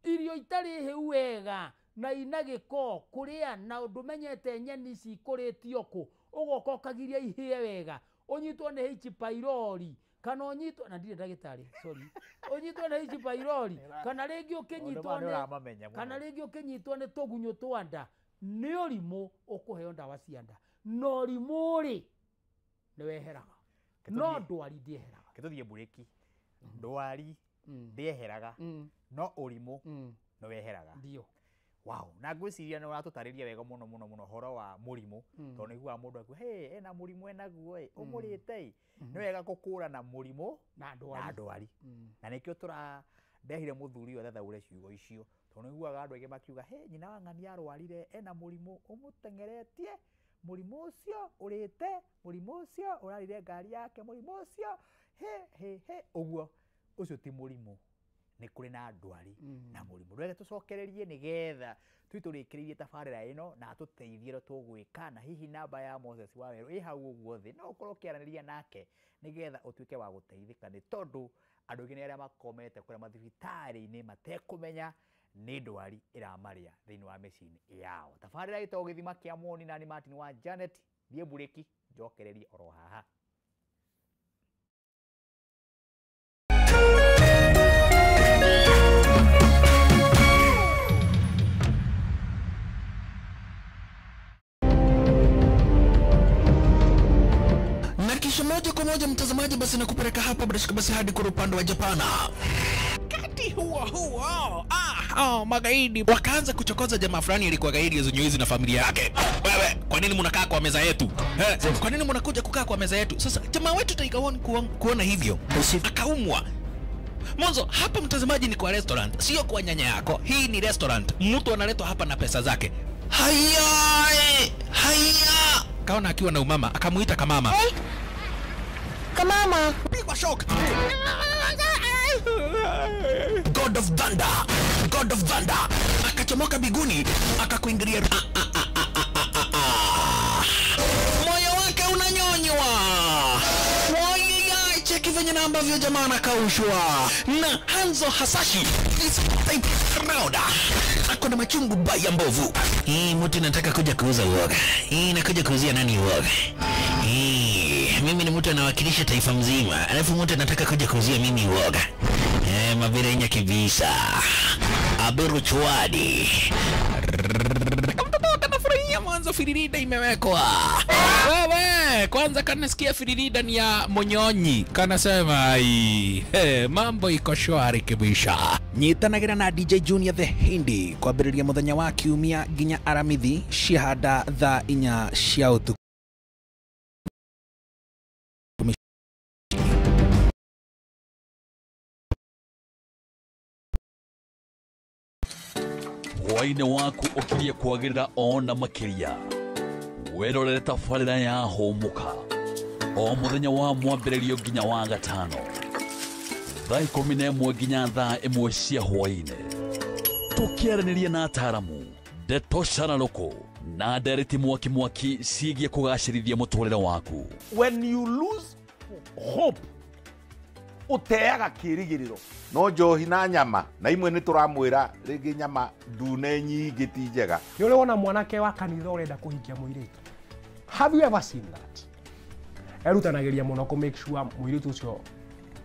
Irio itarĩ hĩu wega na ina gĩko kũrĩa na ndũmenyete nyeni ici ikũrĩtio kũ, ũgoka ũkagiria ihĩe wega, ũnyitwo nĩ H pylori kana ũnyitwo na ndirĩ ndagĩtarĩ, sorry, ũnyitwo nĩ H pylori kana rĩngĩ ũkĩnyitwo nĩ kana rĩngĩ ũkĩnyitwo nĩ tũgunyũ twa nda, nĩ ũrimũ ũkũheo ndawa cia nda. Na ũrimũ rĩ nĩ weheraga, no ndwari ndĩeheraga. Gĩtũthiĩ mburĩki. Ndwari ndĩeheraga, no ũrimũ nĩ weheraga. Ndio. Wow, na ngwĩciria nĩ ũratũtarĩria wega mũno mũno mũno ũhoro wa mũrimũ, tondũ nĩ iguaga mũndũ akiuga, hey, ena mũrimũ enaguo ĩ, ũmũrĩte ĩ. Nĩ wega gũkũrana mũrimũ na ndwari. Na nĩkĩo tũrandehire mũthuri ũyũ athathaũre ciugo icio, tondũ nĩ iguaga andũ aingĩ makiuga, hey, nyina wa ng'ania arwarire, ena mũrimũ ũmũteng'eretie, mũrimũ ũcio ũrĩte, mũrimũ ũcio ũrarire ngari yake, mũrimũ ũcio he he he, ũguo ũcio ti mũrimũ. Nĩ kũrĩ na ndwari na mũrimũ. Reke tũcokererie nĩgetha tũitũrĩkĩrĩrie tabarĩra ĩno na atũteithie ũrĩa tũgwĩka, na hihi namba ya Moses Wawerũ ĩ hau ũguo thĩ, no ũkorwo ũkĩaranĩria nake nĩgetha ũtuĩke wa gũteithĩka, nĩ tondũ andũ aingĩ nĩ arĩa makomete kũrĩa mathibitarĩ-inĩ matekũmenya nĩ ndwari ĩramarĩa thĩinĩ wa mĩciĩ-inĩ yao. Tabarĩra ĩtagwo Gĩthima kĩa Muoni na nĩ Martin wa Janet. Thiĩ mburĩki njokererie oro haha. Kisha moja kwa moja mtazamaji, basi nakupeleka hapa bila shaka basi hadi kwa upande wa Japana. Wakati huo huo, magaidi wakaanza kuchokoza jamaa fulani alikuwa gaidi zenye na familia yake. Wewe, kwa nini mnakaa kwa meza yetu? Kwa nini mnakuja kukaa kwa meza yetu? Sasa jamaa wetu Tiger One kuona hivyo akaumwa. Mwanzo hapa mtazamaji ni kwa restaurant, sio kwa nyanya yako. Hii ni restaurant. Mtu analetwa hapa na pesa zake. Haya! Haya! Kaona akiwa na umama, akamuita kamama. Hey. Kamama. Pigwa shock. God of Thunder. God of Thunder. Akachomoka biguni, akakuingilia. Moyo wake unanyonywa. Cheki venye na ambavyo jamaa anakaushwa na Hanzo Hasashi is type round. Ako na machungu baya mbovu. Hii mtu nataka kuja kuuza uoga. Hii nakuja kuuzia nani uoga? Hii mimi ni mtu anawakilisha taifa mzima. Alafu mtu anataka kuja kuuzia mimi uoga. Mabirenya kibisa. Aberu chwadi. Kanafurahia mwanzo firirida imewekwa. Wewe kwanza kanasikia firirida ni ya Monyonyi. Kanasema ai, hey, mambo iko shwari kibisha. Nyitanagira na DJ Junior the Hindi kwambĩrĩria mũthenya wa kiumia nginya Aramithi ciahanda thaa 4 cia ũtukũ. Hwaĩ-inĩ waku ũkirie kwagĩrĩra ona makĩria. Wĩrorere tabarĩra ya Hũmũka o mũthenya wa mwambĩrĩrio nginya wa gatano thaa 11 nginya thaa 1 cia hwaĩ-inĩ, tũkĩaranĩria na ataaramu ndeto cararũkũ na ndereti mwaki mwaki ciĩgiĩ kũgacĩrithia mũtũrĩre waku. When you lose hope, uteaga kĩrĩgĩrĩro. No njohi na nyama na imwe nĩ tũramwĩra rĩngĩ nyama ndune nyingĩ ti njega. Nĩ ũrĩ wona mwanake wa kanitha ũrenda kũhikia mũirĩtu? Have you ever seen that? Erutanagĩria mũno kũ make sure mũirĩtu ũcio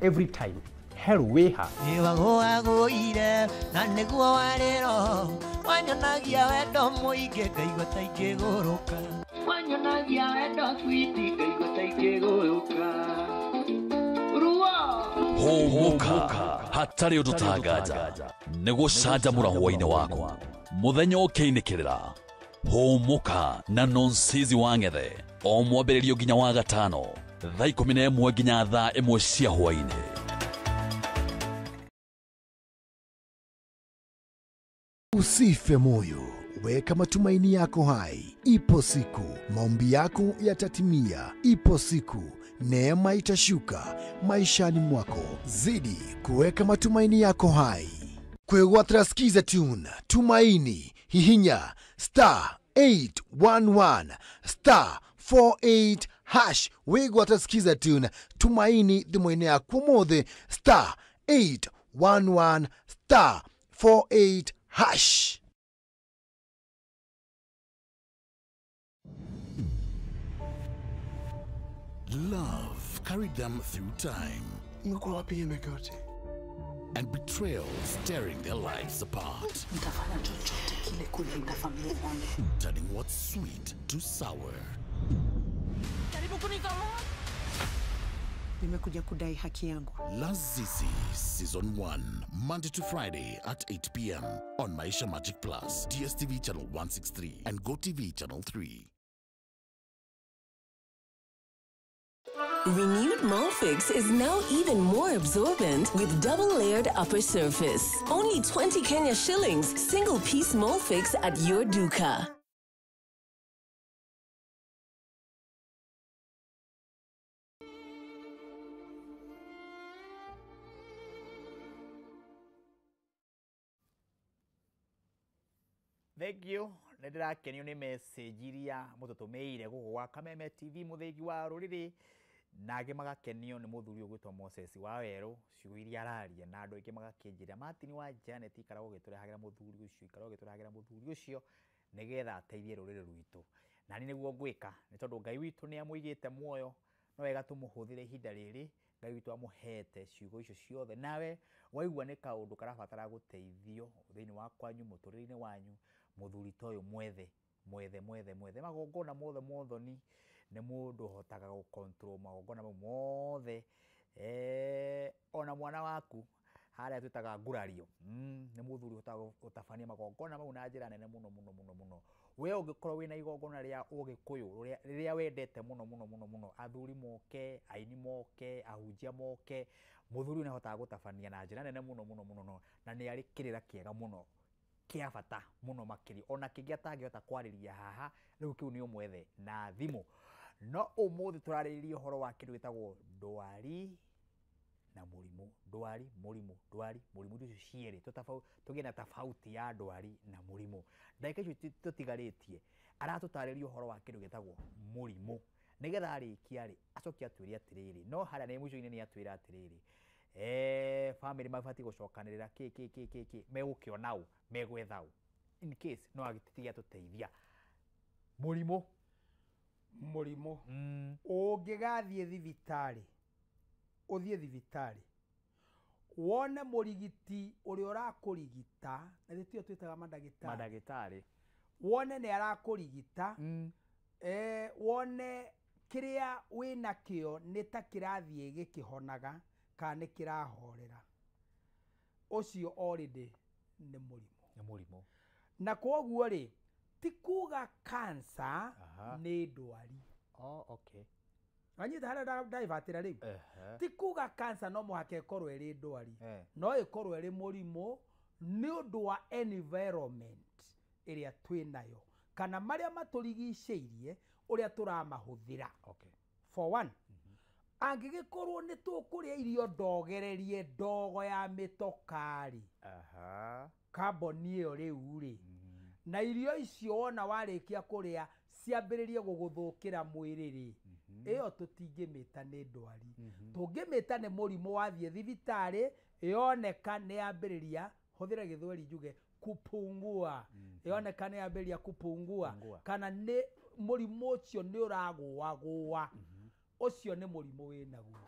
every time hello wĩha. Nĩwagũagũire na nĩguo warĩro wanyonagia wendo mũingĩ ngaigua ta ingĩgũrũka. Wanyonagia wendo sweet ngaigua ta ingĩgũrũka. Hũmũka hatarĩ ũndũ tanganja nĩ gũcanjamũra hwaĩ-inĩ waku mũthenya ũkĩinĩkĩrĩra. Hũmũka na Nonsizi wa Ng'ethe o mwambĩrĩrio nginya wa gatano thaa 11 nginya thaa 1 cia hwaĩ-inĩ. Usife moyo, weka matumaini yako hai. Ipo siku maombi yako yatatimia. Ipo siku neema itashuka maishani mwako. Zidi kuweka matumaini yako hai. Kwegwatra skiza tune Tumaini hihinya star 811 star 48 hash. Wegwatra skiza tune Tumaini thimũ-inĩ yaku ũmũthĩ star 811 star 48 hash. Love carried them through time. And betrayal tearing their lives apart. Turning what's sweet to sour. Nimekuja kudai haki yangu. Lazizi Season 1, Monday to Friday at 8 p.m. on Maisha Magic Plus, DSTV Channel 163 and GoTV Channel 3. Renewed Molfix is now even more absorbent with double-layered upper surface. Only 20 Kenya shillings, single-piece Molfix at your duka. Thank you. Nĩ ndĩrakenio nĩ message iria mũtũtũmĩire gũkũ gwa Kameme TV mũthĩgi wa rũrĩrĩ, na angĩ magakenio nĩ mũthuri ũgwĩtwo Moses wa Werũ ciugo iria araria, na andũ aingĩ magakĩnjĩra Martin wa Janet ikara ũgĩtũrehagĩra mũthuri ũcio, ikara ũgĩtũrehagĩra mũthuri ũcio nĩgetha ateithie rũrĩrĩ rwitũ. Na niĩ nĩguo ngwĩka, nĩ tondũ Ngai witũ nĩ amũigĩte muoyo, no wega tũmũhũthĩre ihinda rĩrĩ Ngai witũ amũhete ciugo icio ciothe. Nawe waigua nĩ kaũndũ karabatara gũteithio thĩinĩ wa kwanyu mũtũrĩre-inĩ wanyu, mũthuri ta ũyũ mwethe mwethe mwethe mwethe magongona mothe mothoni nĩ mũndũ ũhotaga gũ control magongona mau mothe. Ona mwana waku Harĩa twĩtaga ngurario. Nĩ mũthuri ũhotaga gũtabania magongona mau na njĩra nene mũno mũno mũno mũno. We ũngĩkorwo wĩna igongona rĩa ũgĩkũyũ rĩrĩa wendete mũno mũno mũno mũno, athuri moke, aini moke, ahunjia moke, mũthuri nĩ ahotaga gũtabania na njĩra nene mũno mũno mũno, na nĩ arĩ kĩrĩra kĩega mũno kĩa bata mũno makĩria, ona kĩngĩ atangĩhota kwarĩria haha rĩu kĩu nĩ ũmwethe na thimũ. No ũmũthĩ tũrarĩrĩria ũhoro wa kĩndũ gĩtagwo ndwari na mũrimũ. Ndwari, mũrimũ, ndwari, mũrimũ, indo icio cierĩ tũgĩe na tofauti ya ndwari na mũrimũ. Ndagĩka icio tũtigarĩtie aratũtarĩria ũhoro wa kĩndũ gĩtagwo mũrimũ, nĩgetha arĩkia rĩ acoke atwĩre atĩrĩrĩ, no harĩa nĩ mũico-inĩ nĩ atwĩra atĩrĩrĩ, bamĩrĩ mabatiĩ gũcokanĩrĩra kĩ kĩ kĩ kĩ kĩ, megũkĩona ũ, megwetha ũ, in case no agĩtige atũteithia. Mũrimũ, mũrimũ ũngĩgathiĩ thibitarĩ, ũthiĩ thibitarĩ wone mũrigiti ũrĩa ũrakũrigita, na gĩtio twĩtaga mandagĩtarĩ, mandagĩtarĩ, wone nĩ arakũrigita, wone kĩrĩa wĩnakĩo nĩ ta kĩrathiĩ gĩkĩhonaga kana nĩ kĩrahorera, ũcio already nĩ mũrimũ. Nĩ mũrimũ. Na kwoguo rĩ, ti kuga cancer nĩ ndwari. Oh, okay. Wanyita harĩa ndaibatĩra rĩu. Ti kuga cancer no mũhaka ĩkorwo ĩrĩ ndwari, no ĩkorwo ĩrĩ mũrimũ nĩ ũndũ wa environment ĩrĩa twĩnayo kana marĩa matũrigicĩirie ũrĩa tũramahũthĩra. Okay. For one, angĩgĩkorwo nĩ tũkũrĩa irio ndogererie ndogo ya mĩtokari, carbon ĩyo rĩu rĩ, na irio icio wona warĩkia kũrĩa ciambĩrĩrie gũgũthũkĩra mwĩrĩ rĩ, ĩyo tũtingĩmĩta nĩ ndwari. Tũngĩmĩta nĩ mũrimũ, wathiĩ thibitarĩ yoneka nĩ yambĩrĩria, hũthĩra gĩthweri njuge kupungua, yoneka nĩ yambĩrĩria kupungua, kana nĩ mũrimũ ũcio nĩ ũragũagũa, ũcio nĩ mũrimũ wĩnaguo.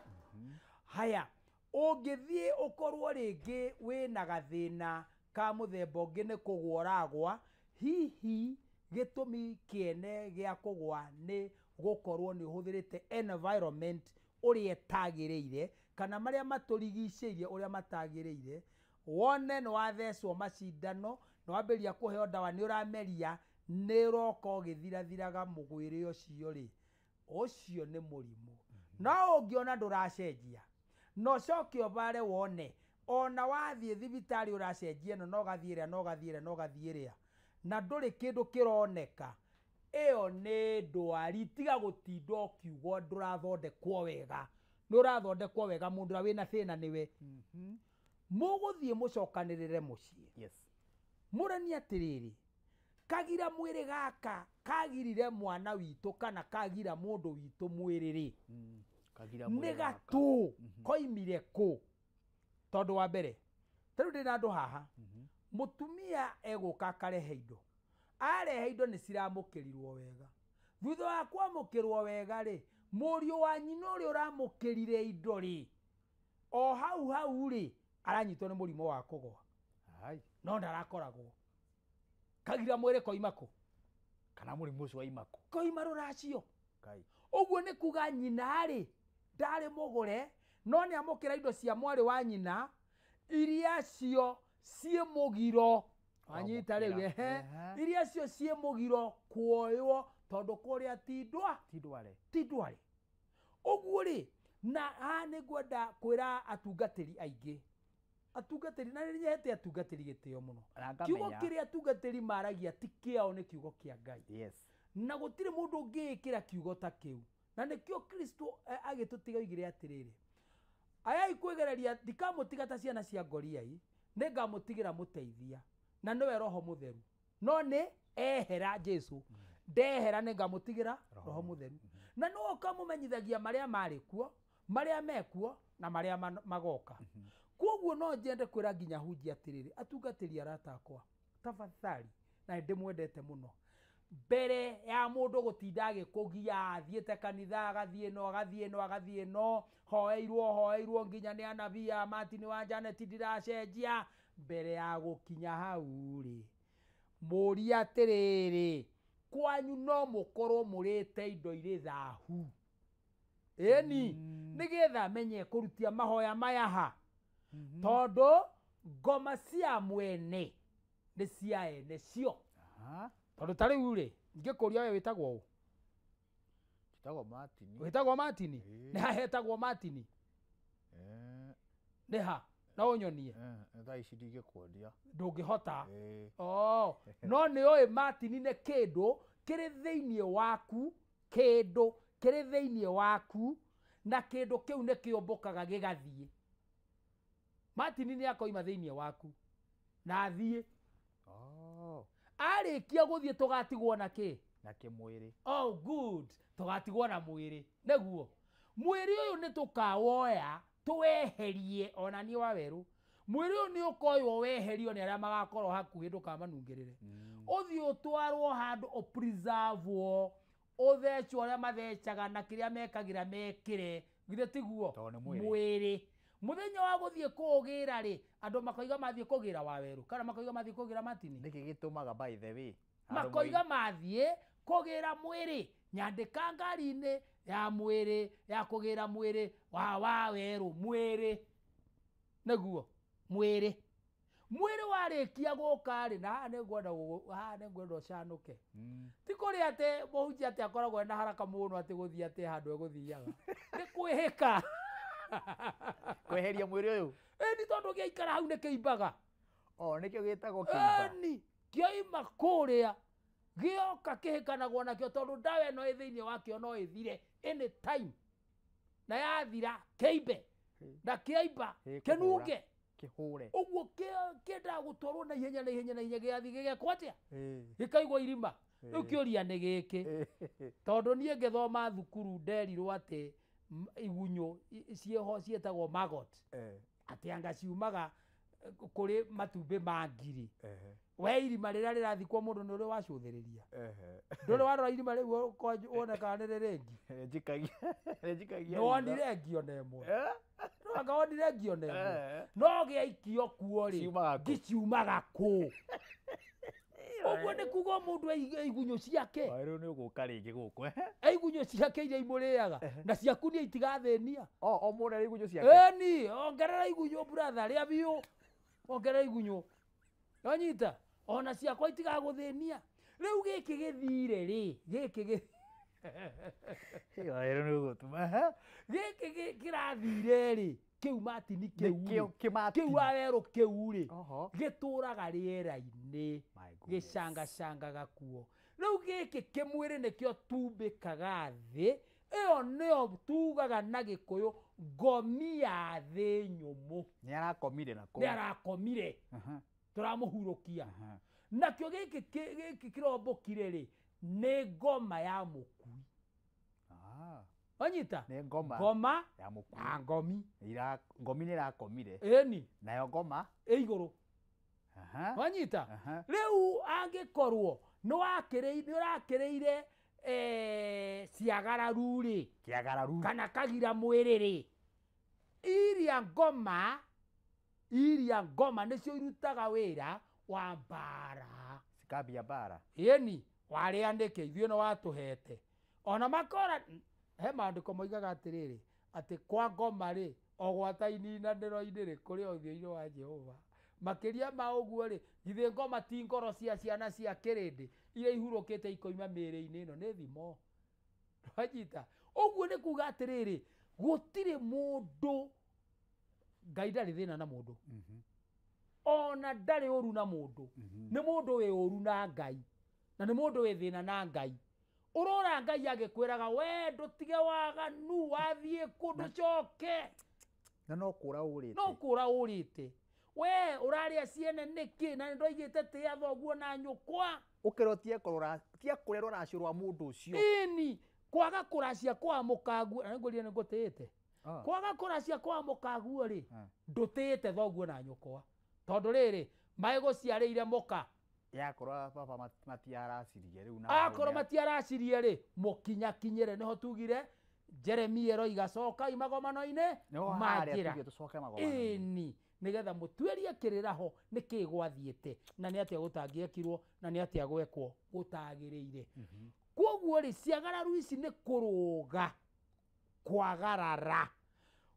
Haya, ũngĩthiĩ ũkorwo rĩngĩ wĩna gathĩna ka mũthemba ũngĩ nĩ kũgũa ũragũa, hihi gĩtũmi kĩene gĩa kũgũa nĩ gũkorwo nĩ ũhũthĩrĩte environment ũrĩa ĩtagĩrĩire kana marĩa matũrigicĩirie ũrĩa matagĩrĩire, wone nĩ wathecwo macindano, nĩ wambĩrĩria kũheo ndawa, nĩ ũrameria, nĩ ũroka ũgĩthirathiraga mũgwĩrĩ ũcio rĩ, ũcio nĩ mũrimũ. No ũngĩona ndũracenjia, na ũcoke ũbare wone ona wathiĩ thibitarĩ ũracenjia ĩno, no gathiĩ ĩrĩa, no gathiĩ ĩrĩa, no gathiĩ ĩrĩa, na ndũrĩ kĩndũ kĩroneka, ĩyo nĩ ndwari. Tiga gũtinda ũkiuga ndũrathondekwo wega. Nĩ ũrathondekwo wega, mũndũ ũrĩa wĩna thĩna nĩwe. Mũgũthiĩ mũcokanĩrĩre mũciĩ. Yes. Mũrani atĩrĩrĩ, kagira mwĩrĩ gaka kagirire mwana witũ kana kagira mũndũ witũ mwĩrĩ rĩ, nĩ gatũ koimire kũ? Tondũ wa mbere, ta rĩu ndĩna andũ haha, mũtumia egũka akarehe indo, arehe indo nĩ ciramũkĩrirwo wega. Thutha wa kwamũkĩrwo wega rĩ, mũriũ wa nyina ũrĩa ũramũkĩrire indo rĩ, o hau hau rĩ, aranyitwo nĩ mũrimũ wa kũgwa, no ndarakoragwo. Kagira mwĩrĩ koima kũ? Kana mũrimũ ũcio waima kũ? Koima rũracio. Ũguo nĩ kuga nyina rĩ, ndarĩ mũgũre, no nĩ amũkĩra indo cia mwarĩ wa nyina iria cio ciĩ mũgiro. Wanyita rĩu, ehe, iria cio ciĩ mũgiro kuoywo tondũ kũrĩa ti ndware. Ũguo rĩ, na haha nĩ ngwenda kwĩra atungatĩri aingĩ, atungatĩri, na nĩ nyehete atungatĩri gĩtĩo mũno. Kiugo kĩrĩa atungatĩri maragia ti kĩao, nĩ kiugo kĩa Ngai. Yes. Na gũtirĩ mũndũ ũngĩĩkĩra kiugo ta kĩu. Na nĩkĩo Kristo agĩtũtiga oigire atĩrĩrĩ, ayai kwĩgereria, ndikamũtiga ta ciana cia ngoriai, nĩngamũtigĩra mũteithia, na nĩwe Roho Mũtheru. No nĩ ehera Jesu, ndehera nĩngamũtigĩra Roho Mũtheru. Na nĩwe ũkamũmenyithagia marĩa marĩ kuo, marĩa mekuo, na marĩa magoka. Kwoguo no njende kwĩra nginya hunjia atĩrĩrĩ, atungatĩri arata akwa, tafadhali, na nĩndĩmwendete mũno, mbere ya mũndũ gũtinda agĩkũgia, athiĩte kanitha agathiĩ no agathiĩ no agathiĩ no, hoeirwo hoeirwo nginya nĩ anabii a Martin wa Janet ndiracenjia, mbere ya gũkinya hau rĩ, mũrie atĩrĩrĩ, kwanyu no mũkorwo mũrĩte indo irĩ thahu. Ĩni, nĩgetha menye kũrutia mahoya maya ha. Tondũ ngoma cia mwene nĩ cia ene cio. Tondũ ta rĩu rĩ, ingĩkũria we wĩtagwo ũ? Wĩtagwo Martin. Wĩtagwo Martin? Nĩ ha hetagwo Martin? Nĩ ha? No ũnyonie? Thaa ici ndingĩkuonia. Ndũngĩhota. Oh, no nĩ ũĩ Martin nĩ kĩndũ kĩrĩ thĩinĩ waku, kĩndũ kĩrĩ thĩinĩ waku, na kĩndũ kĩu nĩ kĩũmbũkaga gĩgathiĩ. Martin nĩ akoima thĩinĩ waku na athiĩ. Arĩkia gũthiĩ tũgatigwo na kĩ? Na kĩmwĩrĩ. Oh good, tũgatigwo na mwĩrĩ. Nĩguo mwĩrĩ ũyũ nĩ tũkawoya tũweherie ona niĩ wa werũ. Mwĩrĩ ũyũ nĩ ũkoywo weherio nĩ arĩa magakorwo hakuhĩ ndũkamanungĩrĩre. Ũthiĩ ũtwarwo handũ ũpreservwo, ũthecwo ũrĩa mathecaga na kĩrĩa mekagĩra mekĩre. Githĩ tiguo? Mwĩrĩ. Mũthenya wa gũthiĩ kũũgĩra rĩ, andũ makoiga mathiĩ kũgĩra wa werũ kana makoiga mathiĩ kũgĩra Martin. Nĩkĩ gĩtũmaga by the way? Makoiga mathiĩ kũgĩra mwĩrĩ. Nyandĩka ngari-inĩ ya mwĩrĩ ya kũgĩra mwĩrĩ wa werũ mwĩrĩ. Nĩguo mwĩrĩ. Mwĩrĩ warĩkia gũka rĩ, na haha nĩngwenda ũcanũke. Ti kũrĩa atĩ mũhunjia atĩ akoragwo ena haraka mũno atĩ gũthiĩ atĩ handũ egũthiaga. Nĩ kwĩhĩka. Kweheria mwĩrĩ ũyũ? Ĩni tondũ gĩaikara hau nĩ kĩimbaga. Oh, nĩkĩo gĩtagwo kĩimba. Ĩni, kĩoima kũrĩa gĩoka kĩhĩkanagwo nakĩo tondũ ndawa ĩno ĩ thĩinĩ wakĩo no ĩthire any time. Na yathira kĩimbe. Na kĩaimba kĩnunge. Kĩhũre. Ũguo kĩendaga gũtwarwo na ihenya na ihenya na ihenya gĩgathiĩ gĩgekwo atĩa? Gĩkaigwo irima. Rĩu kĩũria nĩ gĩkĩ. Tondũ niĩ ngĩthoma thukuru nderirwo atĩ igunyũ ciĩho ciĩtagwo maggot. Atĩ anga ciumaga kũrĩ matumbĩ ma ngiri. We irima rĩrĩa rĩrathikwo mũndũ nĩ ũrĩ wacũthĩrĩria. Ndũrĩ warora irima rĩu wone kana nĩ rĩrĩ ngi. Njikagia. Nĩwonire ngi ona ĩmwe. Anga wonire ngi ona ĩmwe. No gĩaikio kuo rĩ, ngi ciumaga kũ? Ũguo nĩ kuga mũndũ igunyũ ciake. Rĩu nĩ ũgũka rĩngĩ gũkũ. Igunyũ ciake iria imũrĩaga na ciaku nĩ itigathĩnia. O mũndũ arĩ igunyũ ciake. Ĩni, ongerera igunyũ brother, rĩa biũ. Ongerera igunyũ. Wanyita? Ona ciakwa itigagũthĩnia. Rĩu gĩkĩ gĩthire rĩ, gĩkĩ gĩkĩ kĩrathire rĩ, kĩu Martin kĩu kĩu wa werũ kĩu rĩ, gĩtũraga rĩera-inĩ, gĩcangacangaga kuo. Rĩu gĩkĩ kĩmwĩrĩ nĩkĩo tumbĩkaga thĩ, ĩyo nĩyo tugaga na Gĩkũyũ ngomi ya thĩ nyũmũ. Nĩ arakomire na kũu. Nĩ arakomire. Tũramũhurũkia. Nakĩo gĩkĩ kĩrombũkire rĩ, nĩ ngoma ya mũkui. Wanyita? Nĩ ngoma. Ngoma ya mũkui. Na ngomi. Ngomi nĩ ĩrakomire. Ĩni. Nayo ngoma ĩ igũrũ. Wanyita? Rĩu angĩkorwo nĩ ũrakĩrĩire ciagararu rĩ, kĩagararu kana kagira mwĩrĩ rĩ, iria ngoma nĩcio irutaga wĩra wa mbara. Cikambia mbara. Ĩni, warĩa nĩkĩ ithuĩ no watũhete. Ona makora he maandĩko moigaga atĩrĩrĩ, atĩ kwa ngoma rĩ, o gwata ininanĩro-inĩ rĩ, kũrĩ ũthiũ-inĩ wa Jehova. Makĩria ma ũguo rĩ, githĩ ngoma ti ngoro cia ciana cia kĩrĩndĩ iria ihurũkĩte ikoima mĩĩrĩ-inĩ ĩno nĩ thimo. Wanyita? Ũguo nĩ kuga atĩrĩrĩ, gũtirĩ mũndũ, Ngai ndarĩ thĩna na mũndũ. Ona ndarĩ ũru na mũndũ. Nĩ mũndũ wĩ ũru na Ngai. Na nĩ mũndũ wĩ thĩna na Ngai. Ũrora Ngai agĩkwĩraga we ndũtige waganu wathiĩ kũ ndũcoke. Na no kũra ũrĩte. No kũra ũrĩte. We ũrarĩa ciene nĩkĩ na nĩndoigĩte tĩa thoguo na nyũkwa. Ũkĩrwo tie kũrĩa rũracio rwa mũndũ ũcio. Ĩni, kwaga kũracia kwa mũkaguo, na nĩngwĩrire nĩngũtĩĩte. Kwaga kũracia kwa mũkaguo rĩ, ndũtĩĩte thoguo na nyũkwa. Tondũ rĩrĩ, maĩgũciarĩire mũka. Yakorwo baba matiaracirie rĩu na akorwo matiaracirie rĩ, mũkinyakinyĩre nĩho tugire Jeremia eroiga cokai magomano-inĩ ma njĩra. Ĩni, nĩgetha mũtuĩrie kĩrĩra ho nĩkĩ gwathiĩte na nĩ atĩa gũtangĩekirwo na nĩ atĩa gwekwo gũtagĩrĩire. Kwoguo rĩ, ciagararu ici nĩ kũrũga kwagarara.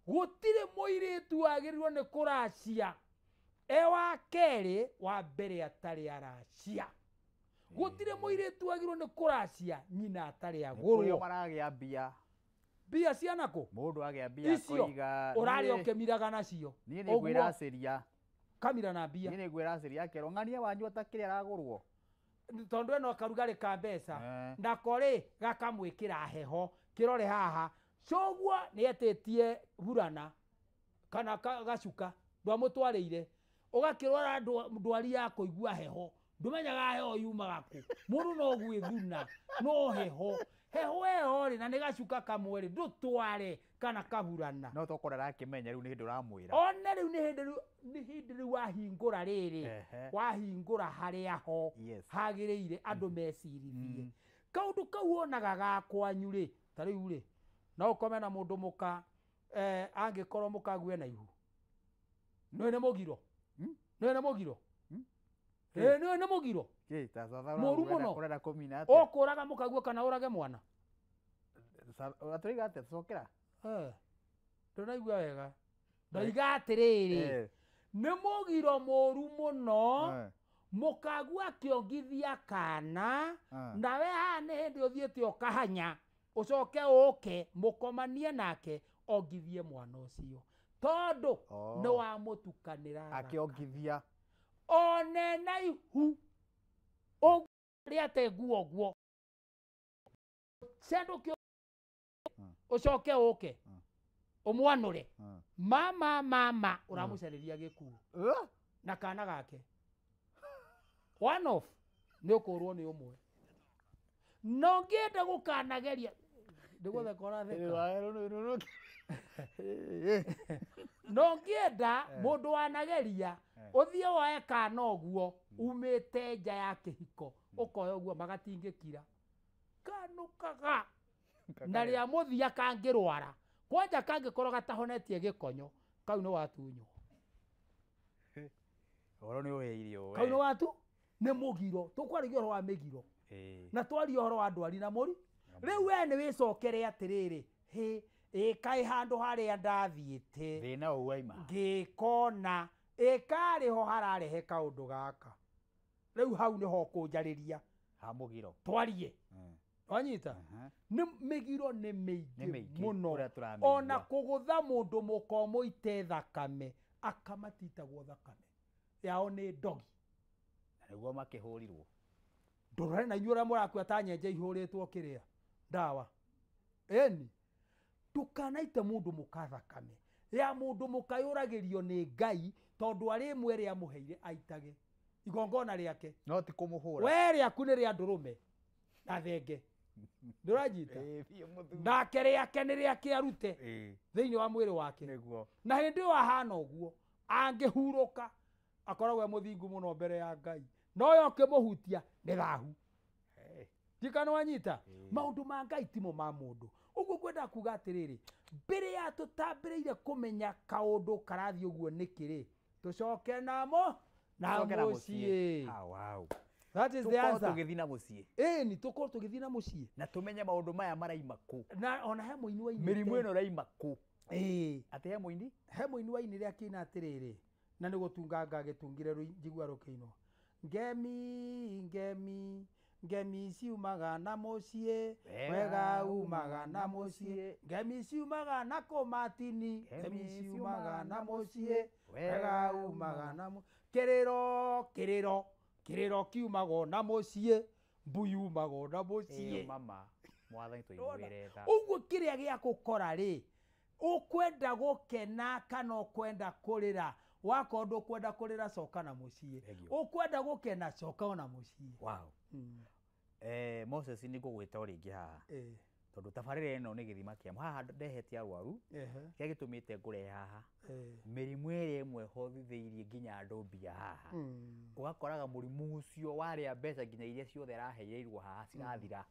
Gũtirĩ mũirĩtu wagĩrĩirwo nĩ kũracia e wa kerĩ wa mbere atarĩ aracia. Gũtirĩ mũirĩtu wagĩrĩirwo nĩ kũracia nyina atarĩ Kũrĩa agũrwo. maragĩa mbia. Mbia ciana kũ? Mũndũ agĩa mbia Icio akoiga ũrarĩa ũkĩmiraga nacio. Niĩ nĩ ngwĩracĩria. Kamira na mbia. Niĩ nĩ ngwĩracĩria akerwo ng'ania wanyu atakĩrĩ aragũrwo. Tondũ ĩno karugarĩ ka mbeca nako rĩ gakamwĩkĩra heho kĩrore haha cũguo nĩ etĩtie burana kana gacuka ndwamũtwarĩire ũgakĩrwara ndwari ya kũigua heho ndũmenyaga heho yumaga kũ mũndũ no gwĩthuna no heho heho ĩyo rĩ na nĩ gacuka kamwe rĩ ndũtware kana kaburana No tokorwo arakĩmenya rĩu nĩ hĩndĩ ũramwĩra. one rĩu nĩ hĩndĩ rĩu nĩ hĩndĩ rĩu wahingũra rĩrĩ Ehe. wahingũra harĩa ho Yes. hagĩrĩire andũ mecirithie kaũndũ kau wonaga ga kwanyu rĩ ta rĩu rĩ no ũkome na mũndũ mũka angĩkorwo mũkague na ihu nĩũĩ nĩ mũgiro nĩũĩ nĩ mũgiro ĩĩ nĩũĩ nĩ mũgiro Kĩ, ta thatha mũru mũno ũrenda kũmina atĩa? ũkũraga mũkaguo kana ũrage mwana Ũratũiga atĩa tũcokera? Ndũnaigua wega ndoiga atĩrĩrĩ nĩ mũgiro mũru mũno mũkagua akĩongithia kana nawe haha nĩ hĩndĩ ũthiĩte ũkahanya ũcoke ũke mũkomanie nake ongithie mwana ũcio tondũ nĩ wamũtukanĩra Akĩongithia. one na ihu ũguo rĩate nguo ũguo cendũke ũcoke ũke ũmwanũre mama mama ũramũcarĩria gĩkuũ na kana gake one off nĩ ũkũrwo nĩ ũmwe no ngĩenda gũkanageria ndĩgũtheka ũratheka no ngĩenda mũndũ wanageria ũthiĩ woe kana ũguo umĩte nja ya kĩhiko ũkoya ũguo magatingĩkira kanũkaga na rĩa mũthia kangĩrwara kwanja kangĩkorwo gatahonetie gĩkonyo kau nĩ watunywo Ũhoro nĩ ũhĩirio we. kau nĩ watu nĩ mũgiro tũkwaragia ũhoro wa mĩgiro na twaria ũhoro wa ndwari na mũri rĩu we nĩ wĩcokere atĩrĩrĩ hĩ ĩ kaĩ handũ harĩa ndathiĩte Thĩna ũũ waima. ngĩkona ĩkarĩ ho hararehe kaũndũ gaka rĩu hau nĩho ũkũnjarĩria Ha mũgiro. twarie wanyita nĩ mĩgiro nĩ Nĩ mĩingĩ mĩingĩ, mũno ũrĩa tũramĩigua. ona kũgũtha mũndũ mũka ũmũite thakame akamatitagwo thakame yao nĩ ndogi Na nĩguo makĩhũrirwo. ndũrore na inyuĩ ũrĩa mũrakua ta nyenje ihũrĩtwo kĩrĩa ndawa ĩni ndũkanaite mũndũ mũka thakame ya mũndũ mũka yũragĩrio nĩ Ngai tondũ arĩ ĩmwe ĩrĩa amũheire aitage igongona rĩake No ti kũmũhũra. we rĩaku nĩ rĩa ndũrũme na thenge ndũranyita nake rĩake nĩ rĩake arute thĩinĩ wa mwĩrĩ wake na hĩndĩ ĩyo ahana ũguo angĩhurũka akoragwo e mũthingu mũno mbere ya Ngai no yo ũkĩmũhutia nĩ thahu ndikana wanyita maũndũ ma Ngai timo ma mũndũ ũguo ngwenda kuga atĩrĩrĩ mbere ya tũtambĩrĩire kũmenya kaũndũ karathiĩ ũguo nĩkĩ rĩ tũcoke namo na Tũcoke na mũciĩ Ah, wow. That is the Tũkorwo answer. tũgĩthiĩ na mũciĩ. Ĩni tũkorwo tũgĩthiĩ na mũciĩ Na tũmenye maũndũ maya maraima kũ. na ona he mũini wainĩte Mĩrimũ ĩno ĩraima kũ. Ĩĩ. Atĩ he mũini? He mũini wainire akĩina atĩrĩrĩ na nĩ gũtunga ngagĩtungire njigua rũkĩinwo ngemi ngemi ngemi ciumaga na mũciĩ wega umaga na mũciĩ ngemi ciumaga na kũmatini ngemi ciumaga na mũciĩ wega umaga na mũciĩ kĩrĩro kĩrĩro kĩrĩro kiumagwo na mũciĩ mbu yumagwo na mũciĩ Ĩyo mama. Mwathani tũiguĩre tha. ũguo kĩrĩa gĩa gũkora rĩ ũkwenda gũkena kana ũkwenda kũrĩra wakorwo ndũkwenda kũrĩra coka na mũciĩ ũkwenda gũkena coka ona mũciĩ Wow. Moses nĩ ngũgwĩta o rĩngĩ haha tondũ tabarĩra ĩno nĩ gĩthima kĩa haha ndehete arwaru kĩrĩa gĩtũmĩte ngũrehe haha mĩrimũ ĩrĩa ĩmwe hothithĩirie nginya andũ mbia haha ũgakoraga mũrimũ ũcio warĩa mbeca nginya iria ciothe araheirwo haha cirathira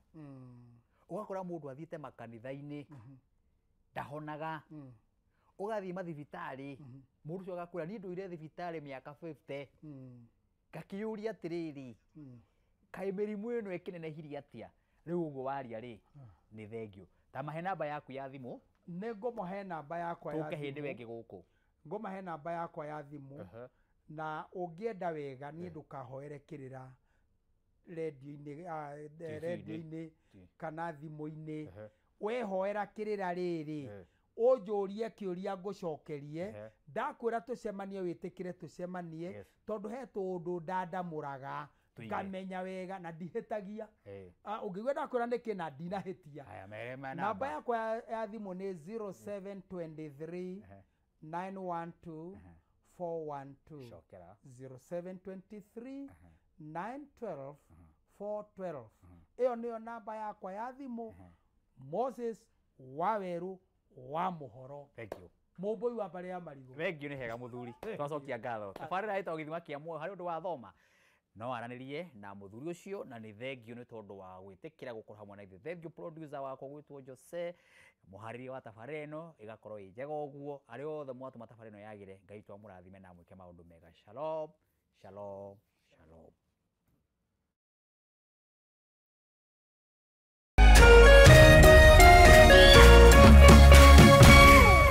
ũgakora mũndũ athiĩte makanitha-inĩ ndahonaga ũgathiĩ mathibitarĩ mũndũ ũcio agakwĩra niĩ ndũire thibitarĩ mĩaka 50 ngakĩyũria atĩrĩrĩ kaĩ mĩrimũ ĩno ĩkĩnenehirie atĩa rĩu ũguo waria rĩ nĩ thengio ta mahe namba yaku ya thimũ Nĩ ngũmũhe namba yakwa ya Tũke hĩndĩ thimũ. ĩngĩ gũkũ. Ngũmahe namba yakwa ya thimũ na ũngĩenda wega niĩ ndũkahoere kĩrĩra rendio-inĩ, TV-inĩ. rendio-inĩ kana thimũ-inĩ. Wehoera kĩrĩra rĩrĩ, ũnjũrie kĩũria ngũcokerie, ndakwĩra tũcemanie wĩtĩkĩre tũcemanie, tondũ he tũũndũ ndandamũraga Tũige. ngamenya wega na ndihĩtagia. Ũngĩigua ndakwĩra nĩkĩ na ndinahĩtia. Aya, mere ma Namba yakwa ya thimũ nĩ 0723 912 412. Cokera. 0723 912 412. Ĩyo nĩyo namba yakwa ya thimũ. Moses Waweru wa Mũhoro. Thank you. Mũmbũi wa mbarĩ ya marigũ. Thank you, nĩ hega mũthuri. Twacokia ngatho. Tabarĩra ĩtagwo Gĩthima kĩa Muoyo, harĩ ũndũ wathoma no aranĩrie na mũthuri ũcio, na nĩ thengio nĩ tondũ wa gwĩtĩkĩra gũkorwo hamwe na ithuĩ. Thengio producer wakwa gwĩtwo Jose, mũharĩria wa tabarĩra ĩno ĩgakorwo ĩ njega ũguo. Arĩa othe mwatũma tabarĩra ĩno yagĩre, Ngai witũ amũrathime na amwĩke maũndũ mega. Shalom, shalom, shalom.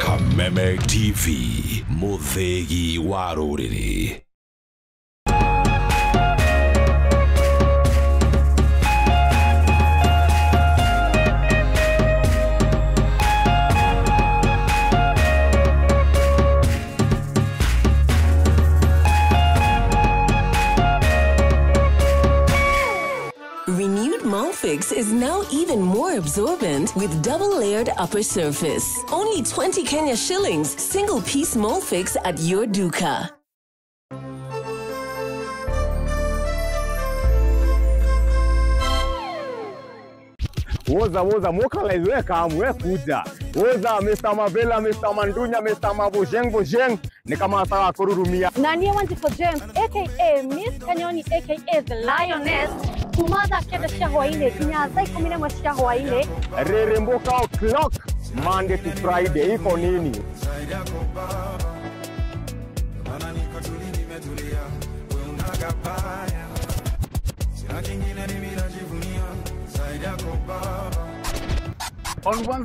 Kameme TV, mũthĩgi wa rũrĩrĩ. Renewed Molfix is now even more absorbent with double-layered upper surface. Only 20 Kenya shillings, single-piece Molfix at your duka. Woza woza mokalize we kamu we kuja. Woza Mr. Mavela, Mr. Mandunya, Mr. Mabojeng Bojeng ni kama sawa kururumia. Na niĩ Wanjikũ James aka Miss Kanyoni aka The Lioness kuma thaa 9 cia hwaĩ-inĩ nginya thaa 11 cia hwaĩ-inĩ. Reremboka o'clock Monday to Friday iko nini? On one